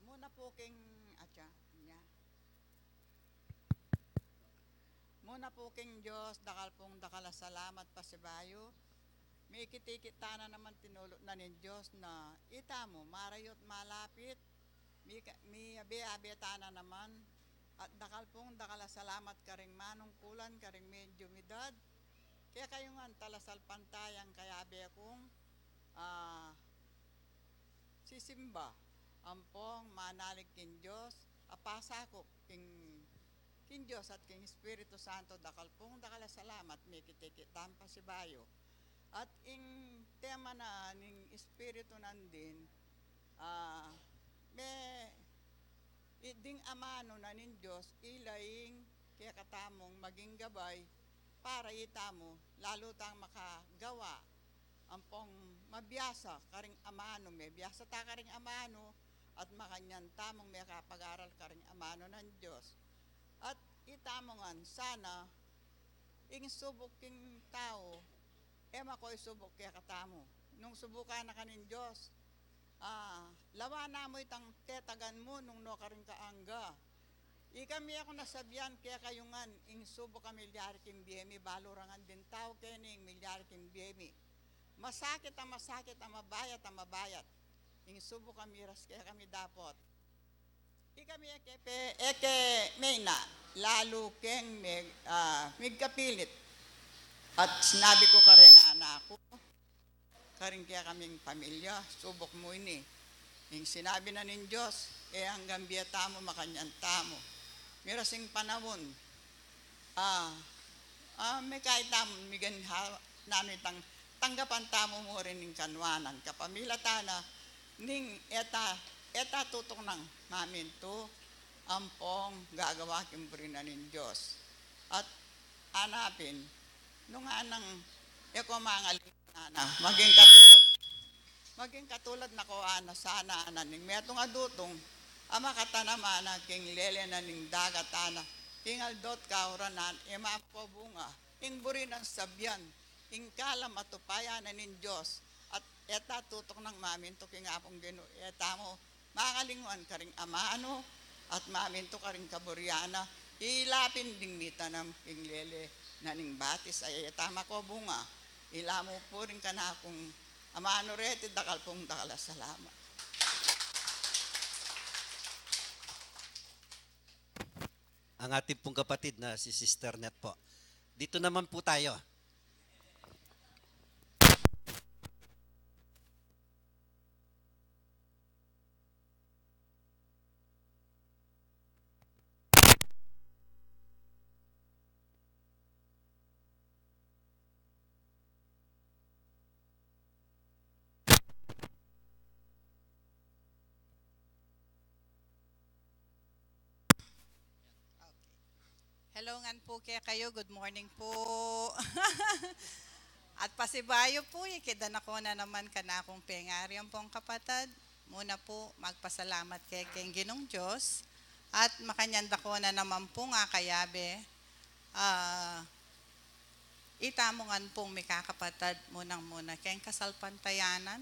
Muna po king, atya, nya. Muna po king Dios, dakal pong dakal a salamat pasibayu. Mikit-ikit tana naman tinulut na ning Dios na itamu, marayu at malapit, mi-, miabe-abe tana naman, at dakal pong dakal a salamat karing manungkulan, karing medyo midad, kekayu ngan talasalpantayang kayabe kung, ah, sisimba, ampong manalig king Dios, a pasakup king, king Dios at king Espiritu Santo, dakal pong dakal a salamat, mikit-ikit tang pasibayu. At ing tema na ning Espiritu nandin, ah, me-, i-, ding amanu na ning Dios, ila ing kekatamung maging gabay para itamu, lalu tang makagawa ampong mabiasa karing amanu, mebiasa ta karing amanu, at makanyan tamung mekapag-aral karing amanu nang Dios. At itamu ngan sana, ing subuk king tau, e makoy subuk kekatamu. Nung subukan na ka ning Dios, ah, lawan na mu itang tetagan mu nung nukarin ka angga. Ikami, aku nasabian kekayu ngan, ing subuk a milyari king bie mi, balu ra ngan ding tau keni ing milyari king bie mi. Masakit a masakit a mabayat a mabayat ing subuk a miras kekami dapot. Ikami e ke pe, e ke mena, lalu keng me-, ah, migkapilit. At sinabi ku kareng anak ku, karing kekaming pamilya, subuk mu ini. Ing sinabi na ning Dios, e anggang bie tamu, makanyan tamu. Miras ing panaun, ah, ah, mekay tamu, miganha, nanu itang tanggapan tamu mu rin ing kanwanan, kapamilatan na ning e ta, e ta tutuknang mamintu ampong gagawa king buri na ning Dios. At anapin, nung anang e ko mangaling sana, maging katulad, maging katulad na ko ana sana, ana ning metung a dutung a makatana mana king lele na ning dagat, ana, king aldo at kauranan, e mamako bunga ing buri nang sabian, ing kalam a tupayan na ning Dios, at e ta tutuknang mamintu king Apung Ginu, e tamu mangalinguan karing amanu, at mamintu karing kaburian na, ila pin ding mitanam king lele na ning batis a e ta mako bunga. Ila mu pu ring kanakung amanu reti, dakal pung dakal a salamat. Ang ating pong kapatid na si Sister Net po. Dito naman po tayo. Okay. Hello ngan pu kekayu, good morning pu. At pasibayu pu, ikit da na ku na naman kanakung pengari ampong kapatad. Muna pu, magpasalamat ke keng Ginung Dios. At makanyan da ku na naman pung akayabe, ah, itamu ngan pung mikakapatad, munang-muna keng kasalpantayanan,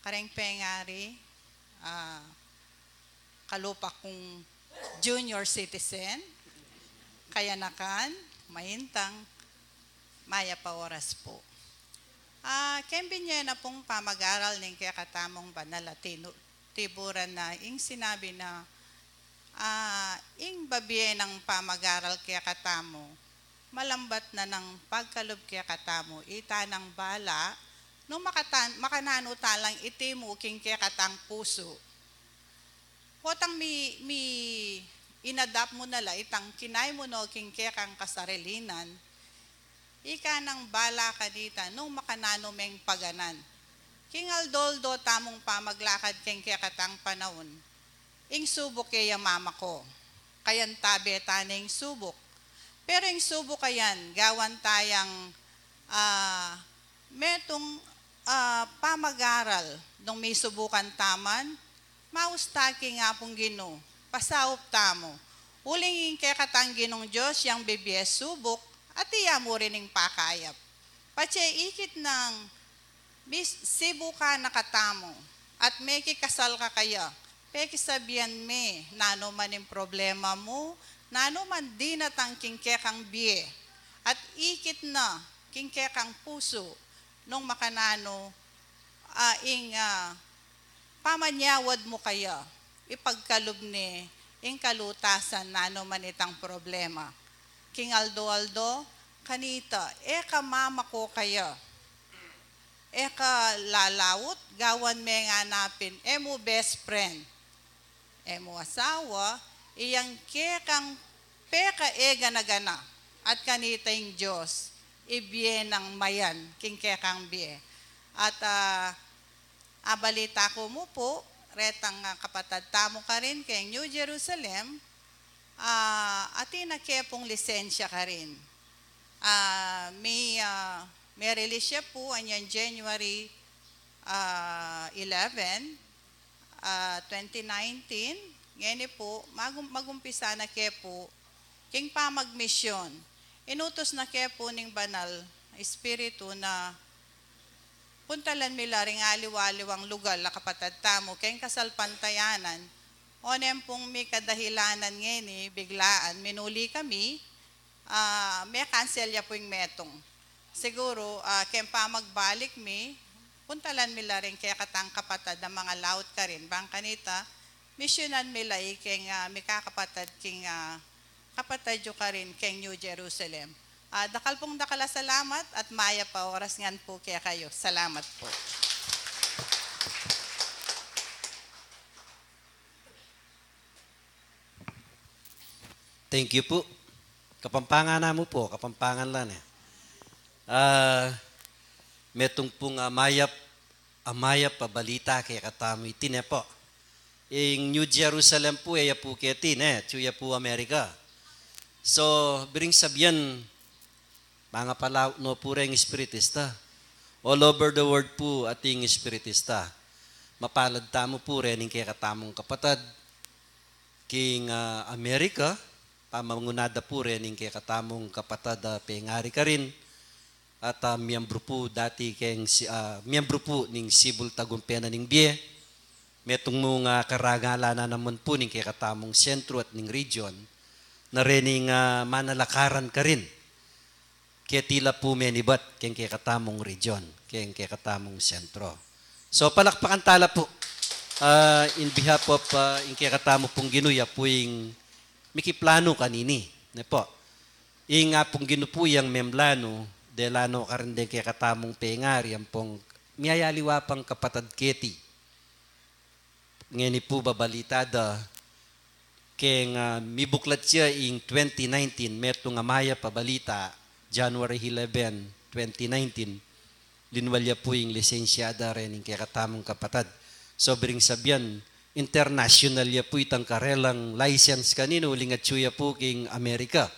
kareng pengari, ah, kalupa kung junior citizen, kayanakan, maintang, mayap a oras pu. Ah, keng binye na pung pamag-aral ning kekatamung banal a tinu-, tiburan na ing sinabi na, ah, ing babie nang pamag-aral kekatamu, malambat na nang pagkalub kekatamu, ita nang bala, nung makatan-, makananu talang itimu king kekatang pusu. Potang mi, mi-inadapt mu na la itang kinai mu no king kekang kasarilinan, ika nang bala kanita nung makananu meng paganan. King aldo-aldo tamung pamaglakad keng kekatang panaun, ing subuk e ya mamako. Kayantabe ta ne ing subuk. Pero ing subuk a yan, gawan tayang, ah, metung, ah, pamag-aral, nung misubukan ta man, maus ta king Apung Ginu, pasaup tamu. Uling ing kekatang Ginung Dios yang bibie subuk, at iya mu rin ing pakayap. Patse ikit nang mis-, sibukan na katamu, at mekikasal ka kaya, pekisabian me, nanu man ing problema mu, nanu man dinatang king kekang bie, at ikit na king kekang pusu, nung makananu, ah, ing, ah, pamanyawad mu kaya, ipagkalub ne ing kalutasan nanu man itang problema. King aldo-aldo, kanita, e ka mamako kaya, e ka lalaut, gawan me nga napin, e mu best friend, e mu asawa, iyang kekang pekaegana-gana, at kanita ing Dios, ibie nang mayan, king kekang bie. At, ah, abalita ku mu pu, retang, ah, kapatad tamu karin keng New Jerusalem, ah, atin na ke pung lisensya karin. Ah, mi, ah, mi-release ya pu anyang January, ah, eleven, ah, twenty nineteen. Ngeni pu, magum-, magumpisa na ke pu king pamagmisyon. Inutus na ke pu ning Banal Espiritu na puntalan mi la ring aliwa-aliwang lugal a kapatad tamu keng kasalpantayanan. Onen pung mikadahilanan ngeni, biglaan, minuli kami, ah, me-cancel ya pu ing metung. Siguru, ah, keng pamagbalik mi, puntalan mi la ring kekatang kapatad a mangalaut karin, bang kanita, misyunan mi la ikeng, ah, mikakapatad king, ah, kapatad yu karin keng New Jerusalem. Ah, dakal pung dakal a salamat at mayap a oras ngan pu kekayu. Salamat pu. Thank you pu. Kapampangan na mu pu, Kapampangan la ne. Ah, metung pung, ah, mayap, a mayap a balita kekatamu iti ne pu. Ing New Jerusalem pu, e ya pu keti ne, atyu ya pu Amerika. So, biring sabian, mangapalaut no pu reng espiritista. All over the world pu ating espiritista. Mapalad tamu pu rening kekatamung kapatad king, ah, Amerika, pamanguna da pu rening kekatamung kapatad a pengari karin, at, ah, miyembru pu dati keng si-, ah, miyembru pu ning Sibul Tagumpe na ning Bie. Metung mung, ah, karangalan na naman pu ning kekatamung sentro at ning region, na rening, ah, manalakaran karin. Keti la pu menibat keng kekatamung region, keng kekatamung sentro. So, palakpakan ta la pu. Ah, in behalf of, ah, ing kekatamu pung Ginu, ya pu ing mikiplanu kanini, ne pu. Ing Apung Ginu pu yang memplanu, dela no karin deng kekatamung pengari ampong miyayaliwa pang kapatad keti. Ngeni pu babalita da keng, ah, mibuklat ya ing twenty nineteen, metung a mayap a balita, January eleven, twenty nineteen. Linwal ya pu ing lisensya da rening kekatamung kapatad. So, biring sabian, international ya pu itang karelang license kaninu, uling atyu ya pu king Amerika.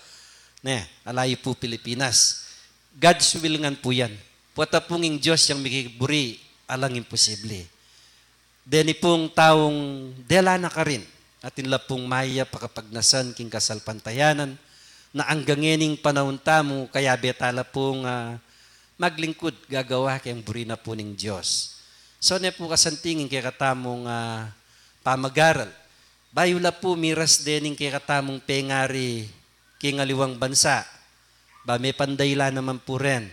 Ne, ala ya pu Pilipinas. God's will ngan pu yan. Pota pung ing Dios yang mikiburi, alang imposible. Deni pung taung dela na karin, atin la pung mayap a kapagnasan king kasalpantayanan, na anggang ngening panaun tamu, kayabe ta la pung, ah, maglingkud, gagawa keng buri na pu ning Dios. So, ne pu kasanting ing kekatamung, ah, pamagaral. Bayu la pu miras dening kekatamung pengari king aliwang bansa, ba mepandai la naman pu ren.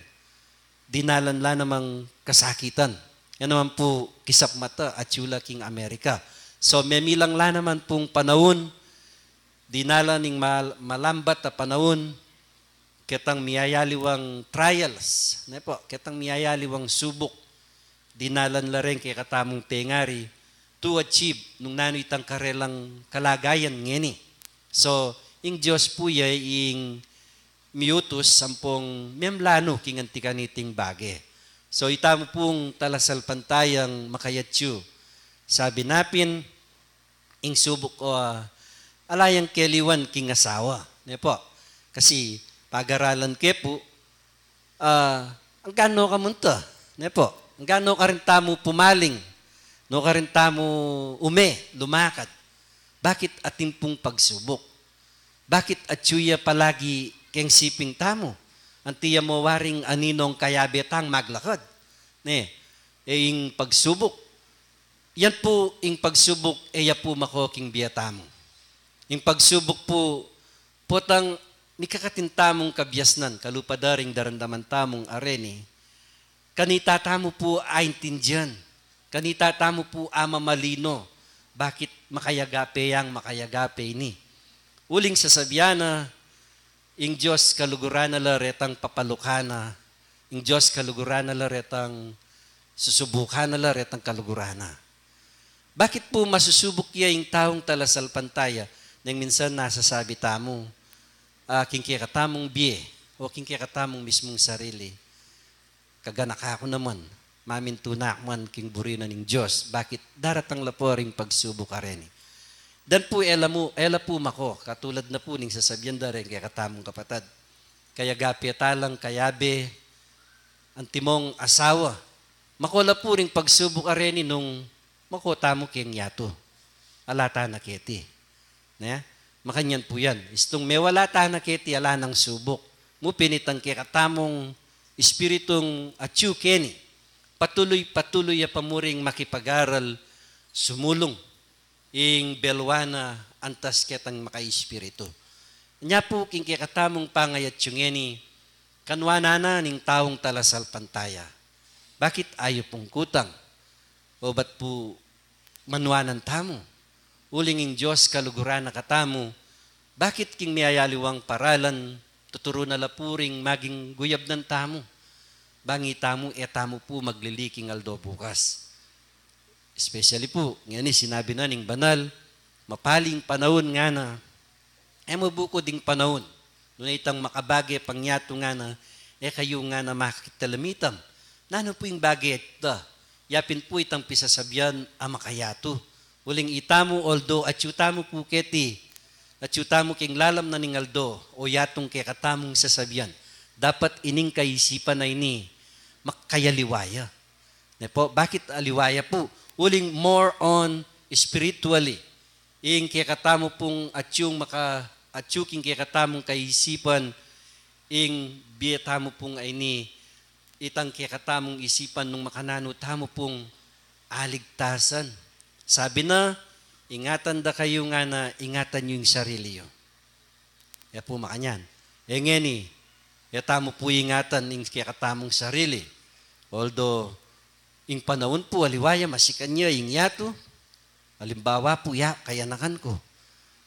dinalan la namang kasakitan. Yan naman pu, kisap mata, atyu la king Amerika. So, memilang la naman pung panaun, dinalan ing mal-, malambat a panaun, ketang miyayaliwang trials, ne pu, ketang miyayaliwang subuk, dinalan la ring kekatamung pengari to achieve nung nanu itang karelang kalagayan ngeni. So, ing Dios pu ya ing miutus ampong memlanu king anti kaniting bage. So, itamu pung talasalpantayang makayatyu, sabi na pin, ing subuk o, ah, ala yang keliwan king asawa, ne pu? Kasi pagaralan ke pu, ah, anggang nu ka munta, ne pu? Anggang nu ka rin tamu pumaling, nu ka rin tamu ume, lumakad. Bakit atin pung pagsubuk? Bakit atyu ya palagi keng siping tamu? Anti ya mo waring aninong kayabe tang maglakad? Ne, e ing pagsubuk. Yan pu, ing pagsubuk, e ya pu mako king bie tamu. Ing pagsubuk pu, potang mikakatin tamung kabiasnan, kalupa da ring daramdaman tamung areni, kanita tamu pu aintindian, kanita tamu pu amamalino, bakit makayagape yang makayagape ini. Uling sasabian na, ing Dios kaluguran na la retang papalukan na, ing Dios kaluguran na la retang susubukan na la retang kaluguran na. Bakit pu masusubuk ya ing taung talasalpantaya? Neng minsan nasasabi tamu, ah, king kekatamung bie, o king kekatamung mismung sarili, kaganaka ku naman, mamintu na ku man king buri na ning Dios. Bakit daratang la pu ring pagsubuk areni? Dan pu e la mu, e la pu mako, katulad na pu ning sasabian da ring kekatamung kapatad. Kayagape ta lang kayabe, antimong asawa. Mako la pu ring pagsubuk areni nung mako tamu keng yatu. Ala ta na keti. Ne? Makanyan pu yan. Istung mewala ta na keti, ala nang subuk. Mu pin itang kekatamung espiritung atyu keni, patuluy, patuluy ya pa mu ring makipag-aral, sumulung ing beluan na antas ketang makaespiritu. Nya pu king kekatamung pangayatyu ngeni, kanuanan na ning taung talasalpantaya. Bakit ayu pung kutang? O bat pu manuanan tamu? Uling ing Dios kaluguran na katamu, bakit king miyayaliwang paralan, tuturu na la pu ring maging guyabnan tamu? Bang itamu, e tamu pu maglili king aldo bukas. Especially pu, ngeni sinabi na ning banal, mapaling panaun ngana, e mabukud ing panaun, nune itang makabage pang yatu ngana, e kayu ngana makakita lamitam. Nanu pu ing bage da? Ya pin pu itang pisasabian a makayatu. Uling itamu, although atyu tamu pu keti, atyu tamu king lalam na ning aldo, o yatung kekatamung sasabian, dapat ining kaisipan a ini makayaliwa ya. Ne pu, bakit aliwa ya pu? Uling more on spiritually. Ing kekatamu pung atyung maka, atyu king kekatamung kaisipan, ing bie tamu pung aini, itang kekatamung isipan nung makananu tamu pung aligtasan. Sabi na, ingatan da kayu ngana, ingatan yu ing sarili yu. Ya pu makanyan. E ngeni, e tamu pu ingatan ing kekatamung sarili. Although, ing panaun pu aliwa ya, masikan ya ing yatu. Alimbawa pu ya, kayanakan ku.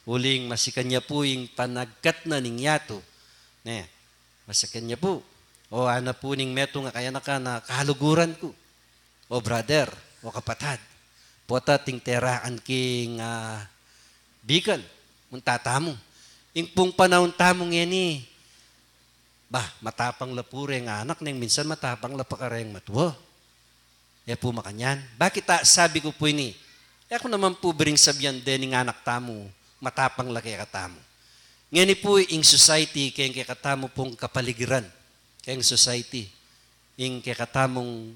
Uling masikan ya pu ing panagkat na ning yatu. Ne, masikan ya pu. O ana pu ning metung a kayanakan a kaluguran ku, o brother, o kapatad, pota ating terakan king, ah, Bicol, munta tamu. Ing pung panaun tamu ngeni, ba, matapang la pu reng anak, neng minsan matapang la pa kareng matua. E pu makanyan? Bakit a sabi ku pu ini? E ku naman pu biring sabian dening anak tamu, matapang la kekatamu. Ngeni pu ing society, keng kekatamu pung kapaligiran, keng society, ing kekatamung,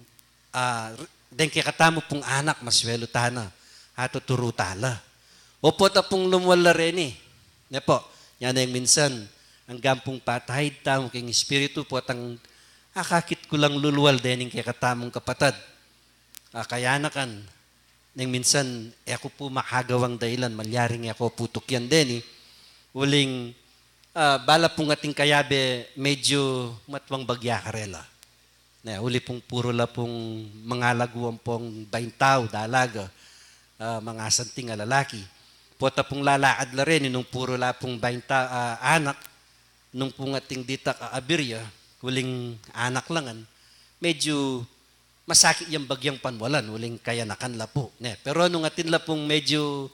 ah, deng kekatamu pung anak, maswelu ta na, atuturu ta la. O pota pung lumual la reni. Ne pu, yan ing minsan, anggang pung patahid tamu keng espiritu, potang akakit ku lang lulual dening kekatamung kapatad a kayanakan, neng minsan, e ku pu makagawang dailan, malyaring e ku pu tukyan deni, uling, ah, bala pung ating kayabe, medyu matwang bagya karela. Ne, uli pung puru la pung mangalaguan pung baintau, dalaga, ah, mangasanting a lalaki. Pota pung lalakad la reni nung puru la pung bainta, ah, anak, nung pung ating ditak a abirya, uling anak la ngan, medyu masakit yang bagyang panwalan, uling kayanakan la pu. Ne, pero nung atin la pung medyu,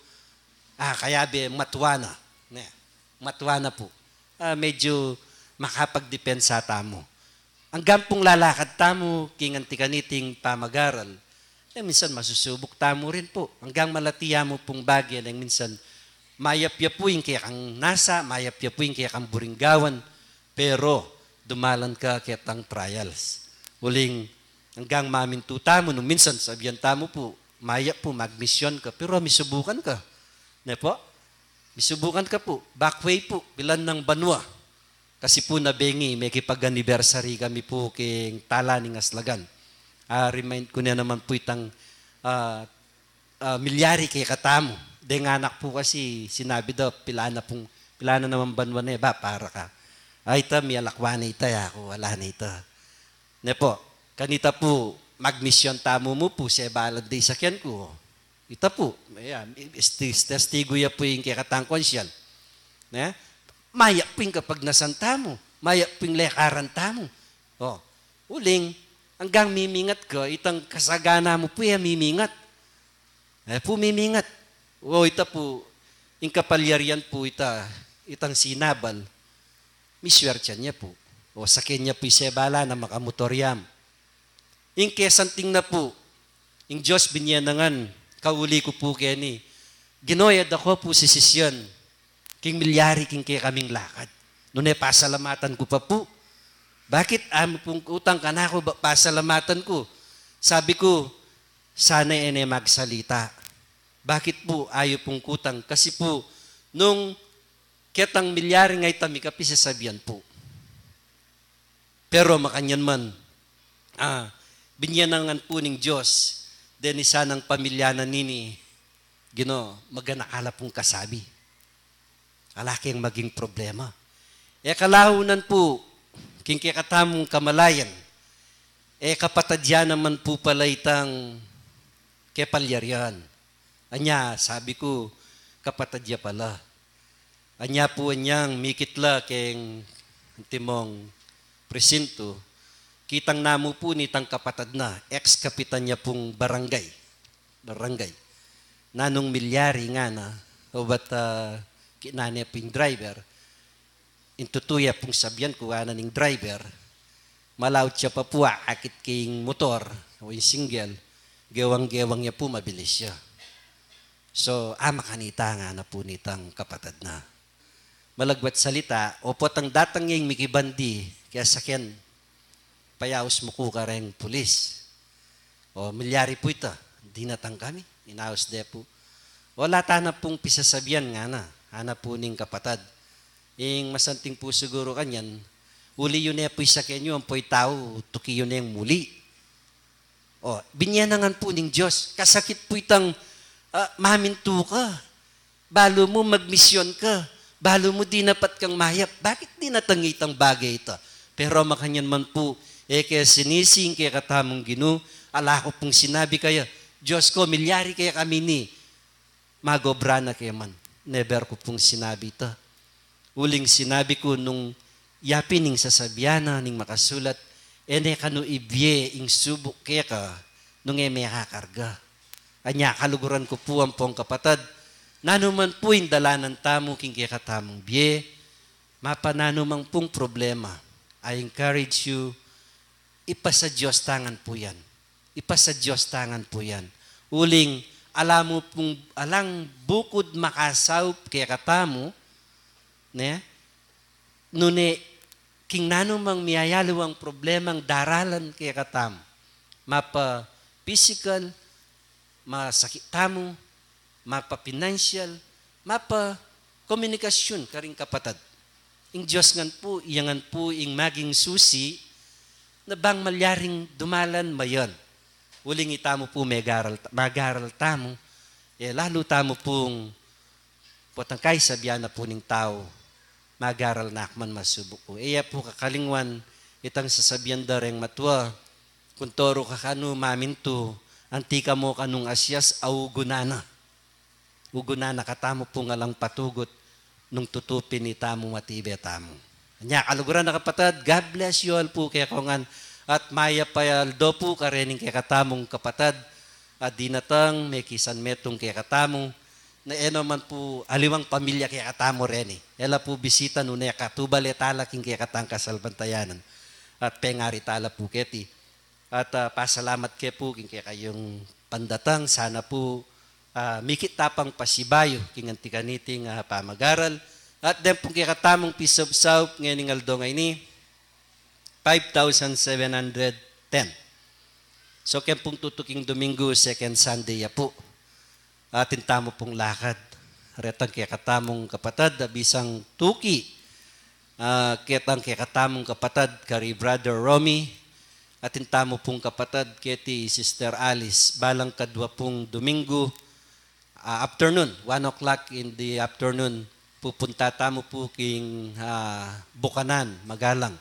ah, kayabe, matua na. Ne, matua na pu. Ah, medyu makapagdepensa tamu. Anggang pung lalakad tamu king anti kaniting pamagaral, e, minsan masusubuk tamu rin pu. Anggang malati ya mu pung bage, e, minsan mayap ya pu ing kekang nasa, mayap ya pu ing kekang buring gawan, pero dumalan ka ketang trials. Uling anggang mamintu tamu, nung minsan sabian tamu pu, mayap pu, magmisyon ka, pero misubukan ka. Ne pu? Misubukan ka pu, back way pu, pilan nang banua. Kasi pu nabengi, mekipag-anniversary kami pu king tala ning Aslagan. Ah, remind ku ne naman pu itang, ah, ah, milyari kekatamu. Deng anak pu kasi sinabi da, pila na pung, pila na naman banua ne, ba, para ka. Ay, ita, miyalakwan ne ita, e ku, ala ne ita. Ne pu, kanita pu, magmisyon tamu mu pu, sebalan de ing sakyan ku. Ita pu, e, esti-, testigu ya pu ing kekatang konsyal. Ne? Mayap pu ing kapagnasan tamu, mayap pu ing lekaran tamu. O, uling, anggang mimingat ka, itang kasagana mu pu, e, mimingat. E pu, mimingat. O, ita pu, ing kapalyarian pu ita, itang sinabal, miswertian ya pu. O, sakyan ya pu ing sebalan a makamotor ya mu. Ing kesanting na pu, ing Dios binye na ngan, kauli ku pu keni, Ginu, e da ko pu sisisian king milyari king kekaming lakad. Nune pasalamatan ku pa pu. Bakit? Amu pung kutang kanaku, ba, pasalamatan ku. Sabi ku, sana e ne magsalita. Bakit pu? Ayu pung kutang. Kasi pu, nung ketang milyari nga ita, mikapisasabian pu. Pero makanyan man, ah, binye na ngan pu ning Dios deni sanang pamilya na nini, Ginu, maganaka la pung kasabi. Ala keng maging problema. E kalaunan pu, king kekatamung kamalayan, e kapatad ya naman pu pala itang kepalyarian. Anya, sabi ku, kapatad ya pala. Anya pu, anyang mikit la keng antimong presintu, kitang namu pu nitang kapatad na, ex-kapitan ya pung barangay. Barangay. Nanung milyari ngana, obat, ah, kinane pu ing driver, ing tutu ya pung sabian ku, ngana ning driver, malaut ya pa pu akit king motor, o ing single, gewang-gewang ya pu mabilis ya. So, a makanita, ngana pu nitang kapatad na. Malagwat salita, o potang datang ya ing mikibandi, kaya sakyan, payaus mu ku kareng pulis. O, milyari pu ita, dinatang kami, inaus de pu. O, ala tana pung pisasabian, ngana, ngana pu ning kapatad. Ing masanting pu siguru kanyan, uli yu ne pu ing sakyan yu, ampo ing tau, tuki yu neng muli. O, binye na ngan pu ning Dios, kasakit pu itang, ah, mamintu ka. Balu mu magmisyon ka, balu mu dinapat kang mayap, bakit dinatang itang bage ita? Pero makanyan man pu, e ke sinisi ing kekatamung Ginu, ala ku pung sinabi kaya, Dios ku, milyari kekami ini, magobra na ke man. Never ku pung sinabi ita. Uling sinabi ku nung yapin ning sasabian na ning makasulat, e ne kanu ibie ing subuk keka nung e mekakarga. Anya kaluguran ku pu ampong kapatad, nanu man pu ing dalanan tamu king kekatamung bie, mapa nanu man pung problema, I encourage you, ipasa Dios ta ngan pu yan. Ipasa Dios ta ngan pu yan. Uling, ala mu pung, alang bukud makasaup kekatamu, ne? Nune, king nanu mang miyayaliwang problemang daralan kekatamu. Mapa physical, masakit tamu, mapa pinansyal, mapa komunikasyun karing kapatad. Ing Dios ngan pu, iya ngan pu ing maging susi, na bang malyaring dumalan mayan. Uling itamu pu megaral, magaral tamu, e, lalu tamu pung potang kaisabyan na pu ning tau, magaral na ak man masubuk ku. E ya pu kakalingwan itang sasabian da reng matua, Kuntoru ka kanu mamintu, anti ka mo kanung asias a ugunan na. Ugunan na katamu pung alang patugut nung tutu pin itamu matibe tamu. Nya, kaluguran a kapatad, God bless you all pu kekongan. At mayap a aldo pu karening kekatamung kapatad a dinatang, mekisan metung kekatamu, na e no man pu aliwang pamilya kekatamu reni. E la pu bisita nune ka, tubale tala king kekatang kasalpantayanan. At pengari tala pu keti. At, ah, pasalamat ke pu king kekayung pandatang, sana pu, ah, mikit ta pang pasibayu king anti kaniting, ah, pamagaral. At den pung kekatamung pisubsaup ngening aldo ngeni, five thousand seven hundred ten. So, ken pung tutuking Domingo, second Sunday ya pu. Atin tamu pung lakad. Retang kekatamung kapatad a bisang tuki, ah, ketang kekatamung kapatad kari Brother Romy. Atin tamu pung kapatad keti Sister Alice. Balang kadwa pung Domingo, ah, afternoon, one o'clock in the afternoon, pupunta tamu pu king, ah, Bukanan, Magalang.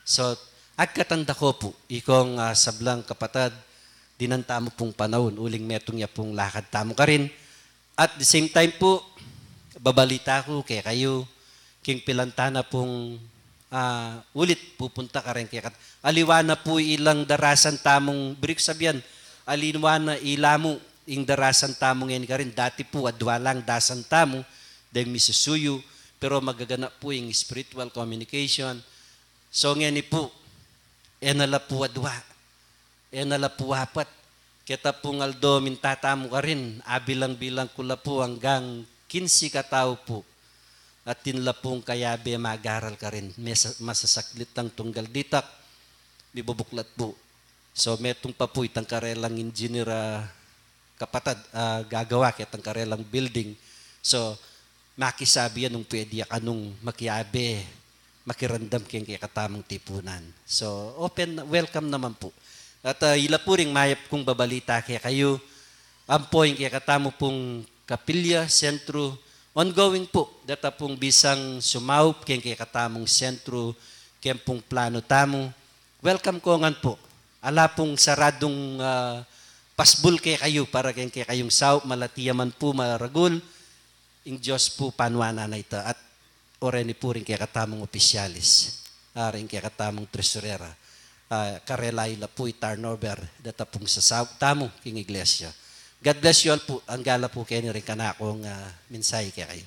So, agkatan da ko pu ikong, ah, sablang kapatad, dinan tamu pung panaun uling metung ya pung lakad tamu karin. At the same time pu, babalita ku kekayu king pilanta na pung, ah, ulit pupunta kareng kekat-, aliwa na pu ilang darasan tamung, buri kung sabian, aliwa na ilamu ing darasan tamu ngeni karin. Dati pu adwa lang dasan tamu deng misusuyu, pero magaganap pu ing spiritual communication. So ngeni pu, e na la pu adwa, e na la pu apat. Keta pung aldo minta tamu karin, abilang-bilang ku la pu anggang kinsi katau pu. Atin la pung kayabe magaral karin, mesa-, masasaklit tang tunggal ditak, mibubuklat pu. So, metung pa pu itang karelang engineer, ah, kapatad, ah, gagawa ketang karelang building. So, makisabi ya nung pwede ya kanung makiabe, makiramdam keng kekatamung tipunan. So, open, welcome naman pu. At, ah, ila pu ring mayap kung babalita kekayu, ampo ing kekatamu pung kapilya, sentru, ongoing pu. Deta pung bisang sumaup keng kekatamung sentru, keng pung planu tamu, welcome kongan pu. Ala pung saradung, ah, pasbul kekayu para keng kekayung saup, malati ya man pu maragul, ing Dios pu panuanan na ita. At o reni pu ring kekatamung opisyalis, ah, ring kekatamung tresurera, ah, karela ila pu i-turnover deta pung sasaup tamu king iglesia. God bless you all pu. Angga la pu keni ring kanakung, ah, mensahe kekayu.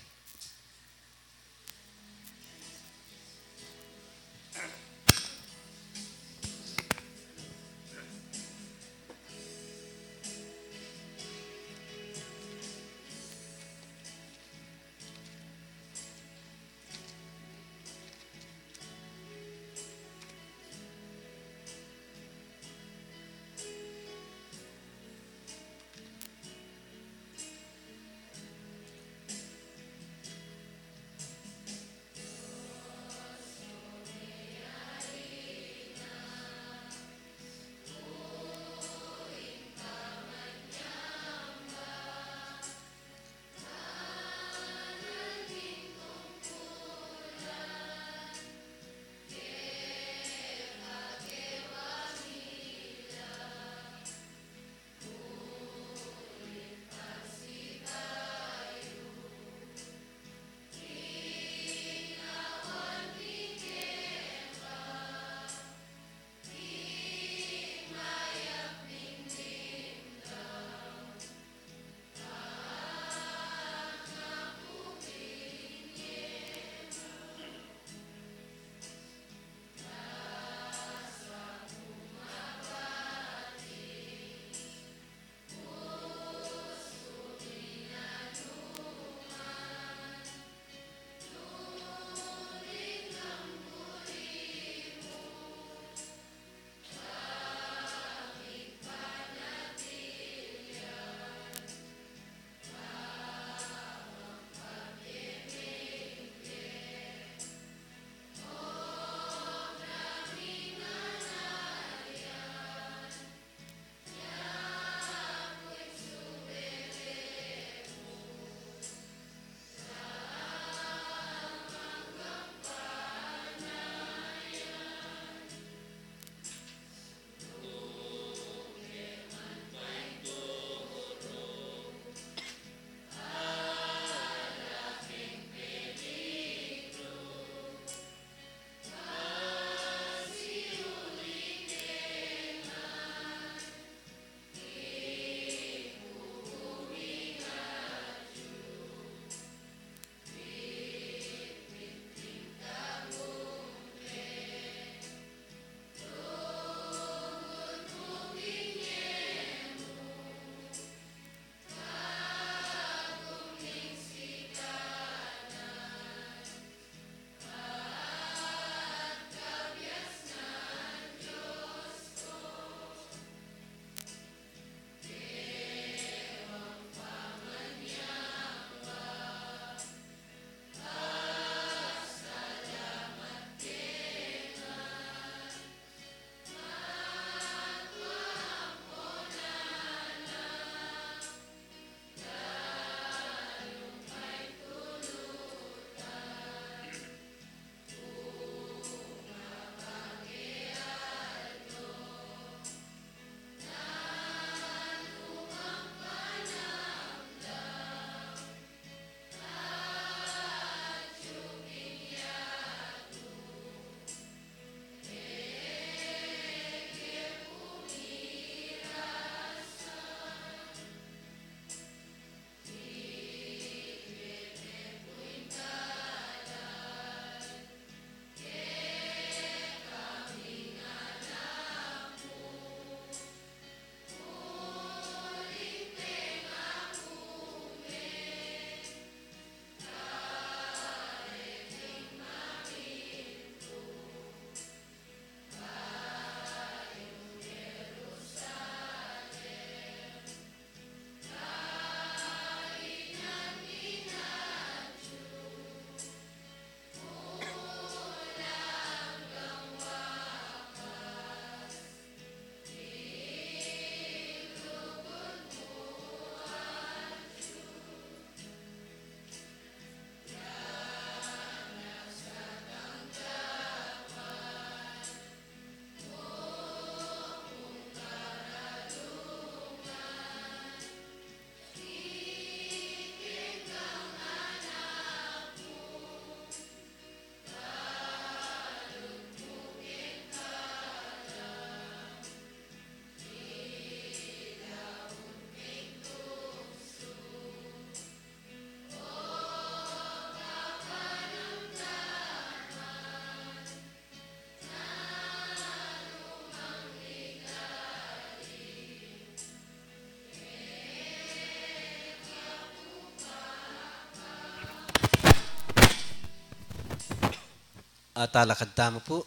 Talakad tamu pu.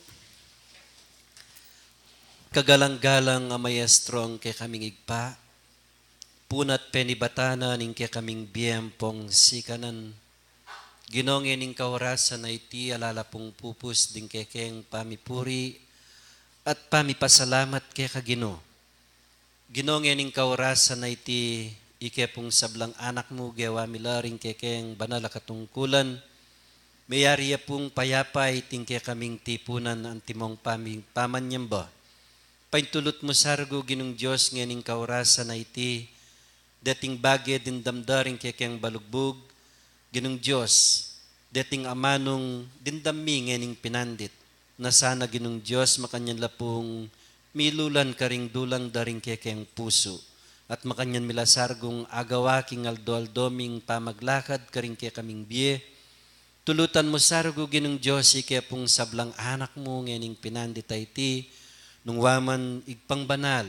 Kagalang-galang a Maestro, ing kekaming Ibpa, punat penibatan na ning kekaming bie ampong sikanan. Ginu, ngening kaorasan a iti ala la pung pupus ding kekeng pamipuri at pamipasalamat keka, Ginu. Ginu, ngening kaorasan a iti, ike pung sablang anak mu gewa mi la ring kekeng banal a katungkulan, meyari ya pung payapa iting kekaming tipunan antimong pami-, pamanyamba. Paintulut mu sargu, Ginung Dios, ngening kaorasan a iti, deting bage dimdam da ring kekeng balugbug, Ginung Dios, deting amanung dimdam mi ngening pinandit, na sana, Ginung Dios, makanyan la pung milulan karing dulang da ring kekeng pusu, at makanyan mi la sargung agawa king aldo-aldo ming pamaglakad karing kekaming bie. Tulutan mu sargu, Ginung Dios, ike pung sablang anak mu ngening pinandit a iti, nung wa man Ibpang banal,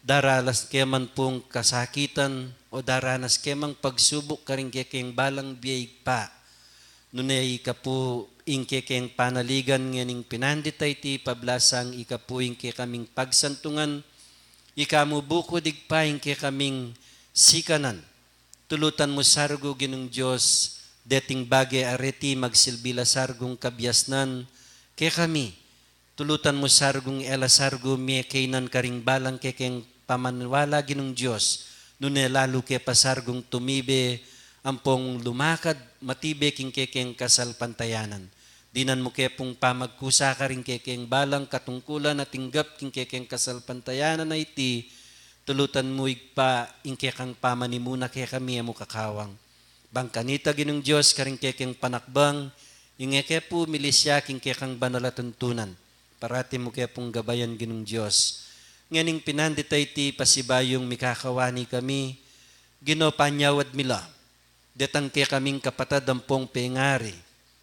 daranas ke man pung kasakitan o daranas ke mang pagsubuk karing kekeng balang bie, Ibpa. Nune ika pu ing kekeng panaligan ngening pinandit a iti, pablasang ika pu ing kekaming pagsantungan, ika mu bukud, Ibpa, ing kekaming sikanan. Tulutan mu sargu, Ginung Dios, deting bage a reti magsilbi la sargung kabiasnan kekami. Tulutan mu sargung e la sargu mie kainan karing balang kekeng pamaniwala, Ginung Dios, nune lalu ke pa sargung tumibe ampong lumakad matibe king kekeng kasalpantayanan. Dinan mu ke pung pamagkusa karing kekeng balang katungkulan a tinggap king kekeng kasalpantayanan a iti, tulutan mu, Ibpa, ing kekang pamanimuna kekami a mukakawang. Bang kanita, Ginung Dios, karing kekeng panakbang, ing e ke pu milisya king kekang banal a tuntunan, parati mu ke pung gabayan, Ginung Dios. Ngening pinandit a iti, pasibayung mikakawani kami, Ginu, panyawad mi la detang kekaming kapatad ampong pengari,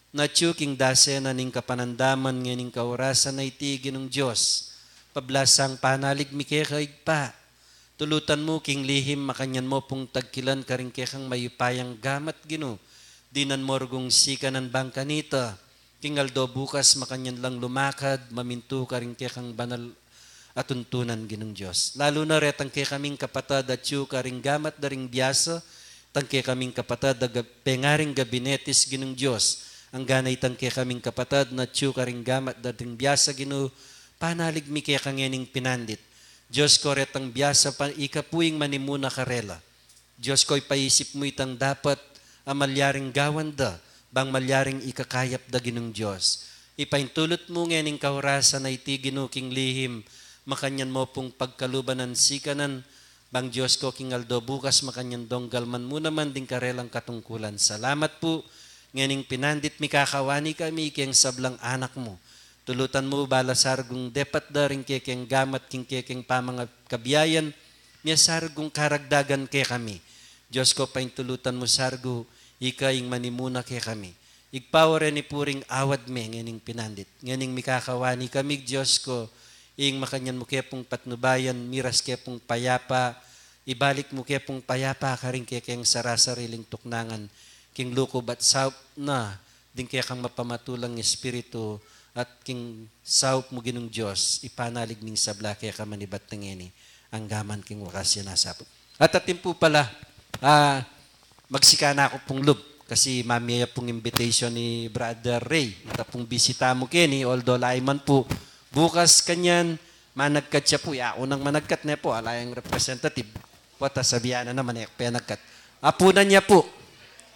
na atyu king dase na ning kapanandaman ngening kaorasan a iti, Ginung Dios. Pablasang panalig mi keka, Ibpa. Tulutan mu king lihim makanyan mu pung tagkilan karing kekang mayupayang gamat, Ginu. Dinan mu rugung sikanan bang kanita, king aldo bukas makanyan lang lumakad mamintu karing kekang banal a tuntunan, Ginung Dios. Lalu na retang kekaming kapatad atyu karing gamat da ring biasa, tang kekaming kapatad a ga-, pengaring gabinetis, Ginung Dios. Anggana itang kekaming kapatad na atyu karing gamat da ring biasa, Ginu, panalig mi keka ngening pinandit. Dios ko, retang biasa pa, ika pu ing manimuna karela. Dios ko, ipaisip mu itang dapat a malyaring gawan da, bang malyaring ikakayap da, Ginung Dios. Ipaintulut mu ngening kaorasan a iti, Ginu, king lihim makanyan mu pung pagkaluban nang sikanan, bang Dios ko, king aldo bukas makanyan donggalman mu naman ding karelang katungkulan. Salamat pu, ngening pinandit mikakawani kami keng sablang anak mu. Tulutan mu ba la sargung depat da ring kekeng gamat king kekeng pamangakabiayan, mie sargung karagdagan kekami. Dios ko, paintulutan mu sargu, ika ing manimuna kekami. Igpaware ni puring awad me ngening pinandit. Ngening mikakawani kami, Dios ko, ing makanyan mu ke pung patnubayan, miras ke pung payapa, ibalik mu ke pung payapa karing kekeng sarasariling tuknangan, king lukub at saup na ding kekang mapamatulang Espiritu, at king saup mu, Ginung Dios, ipanalig ming sabla keka manibat na ngeni, anggaman king wakas ya nasaput. At atin pu pala, ah, magsika na ku pung lub, kasi mamie ya pung invitation ni Brother Ray. Ita pung bisita mu keni, although lain man pu, bukas kanyan, managkat ya pu, ya, unang managkat ne pu, ala yang representative. Pota sabian na naman e penagkat. Apunan ya pu.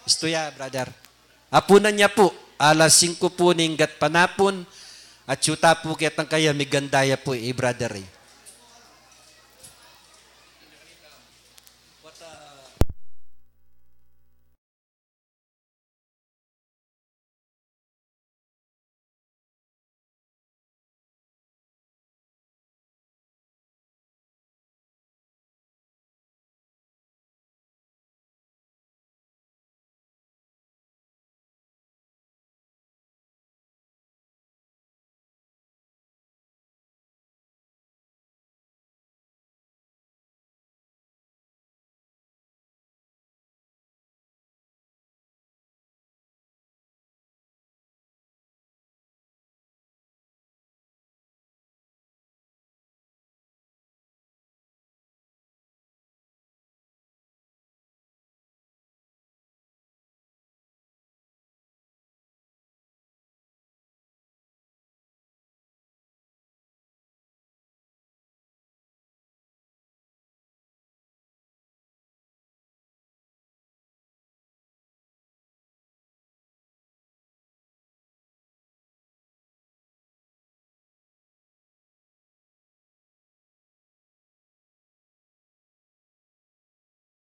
Istu ya, brother. Apunan ya pu. Alas singku pu ning gatpanapun. Atyu ta pu ketang kaya, miganda ya pu, e, brother, e.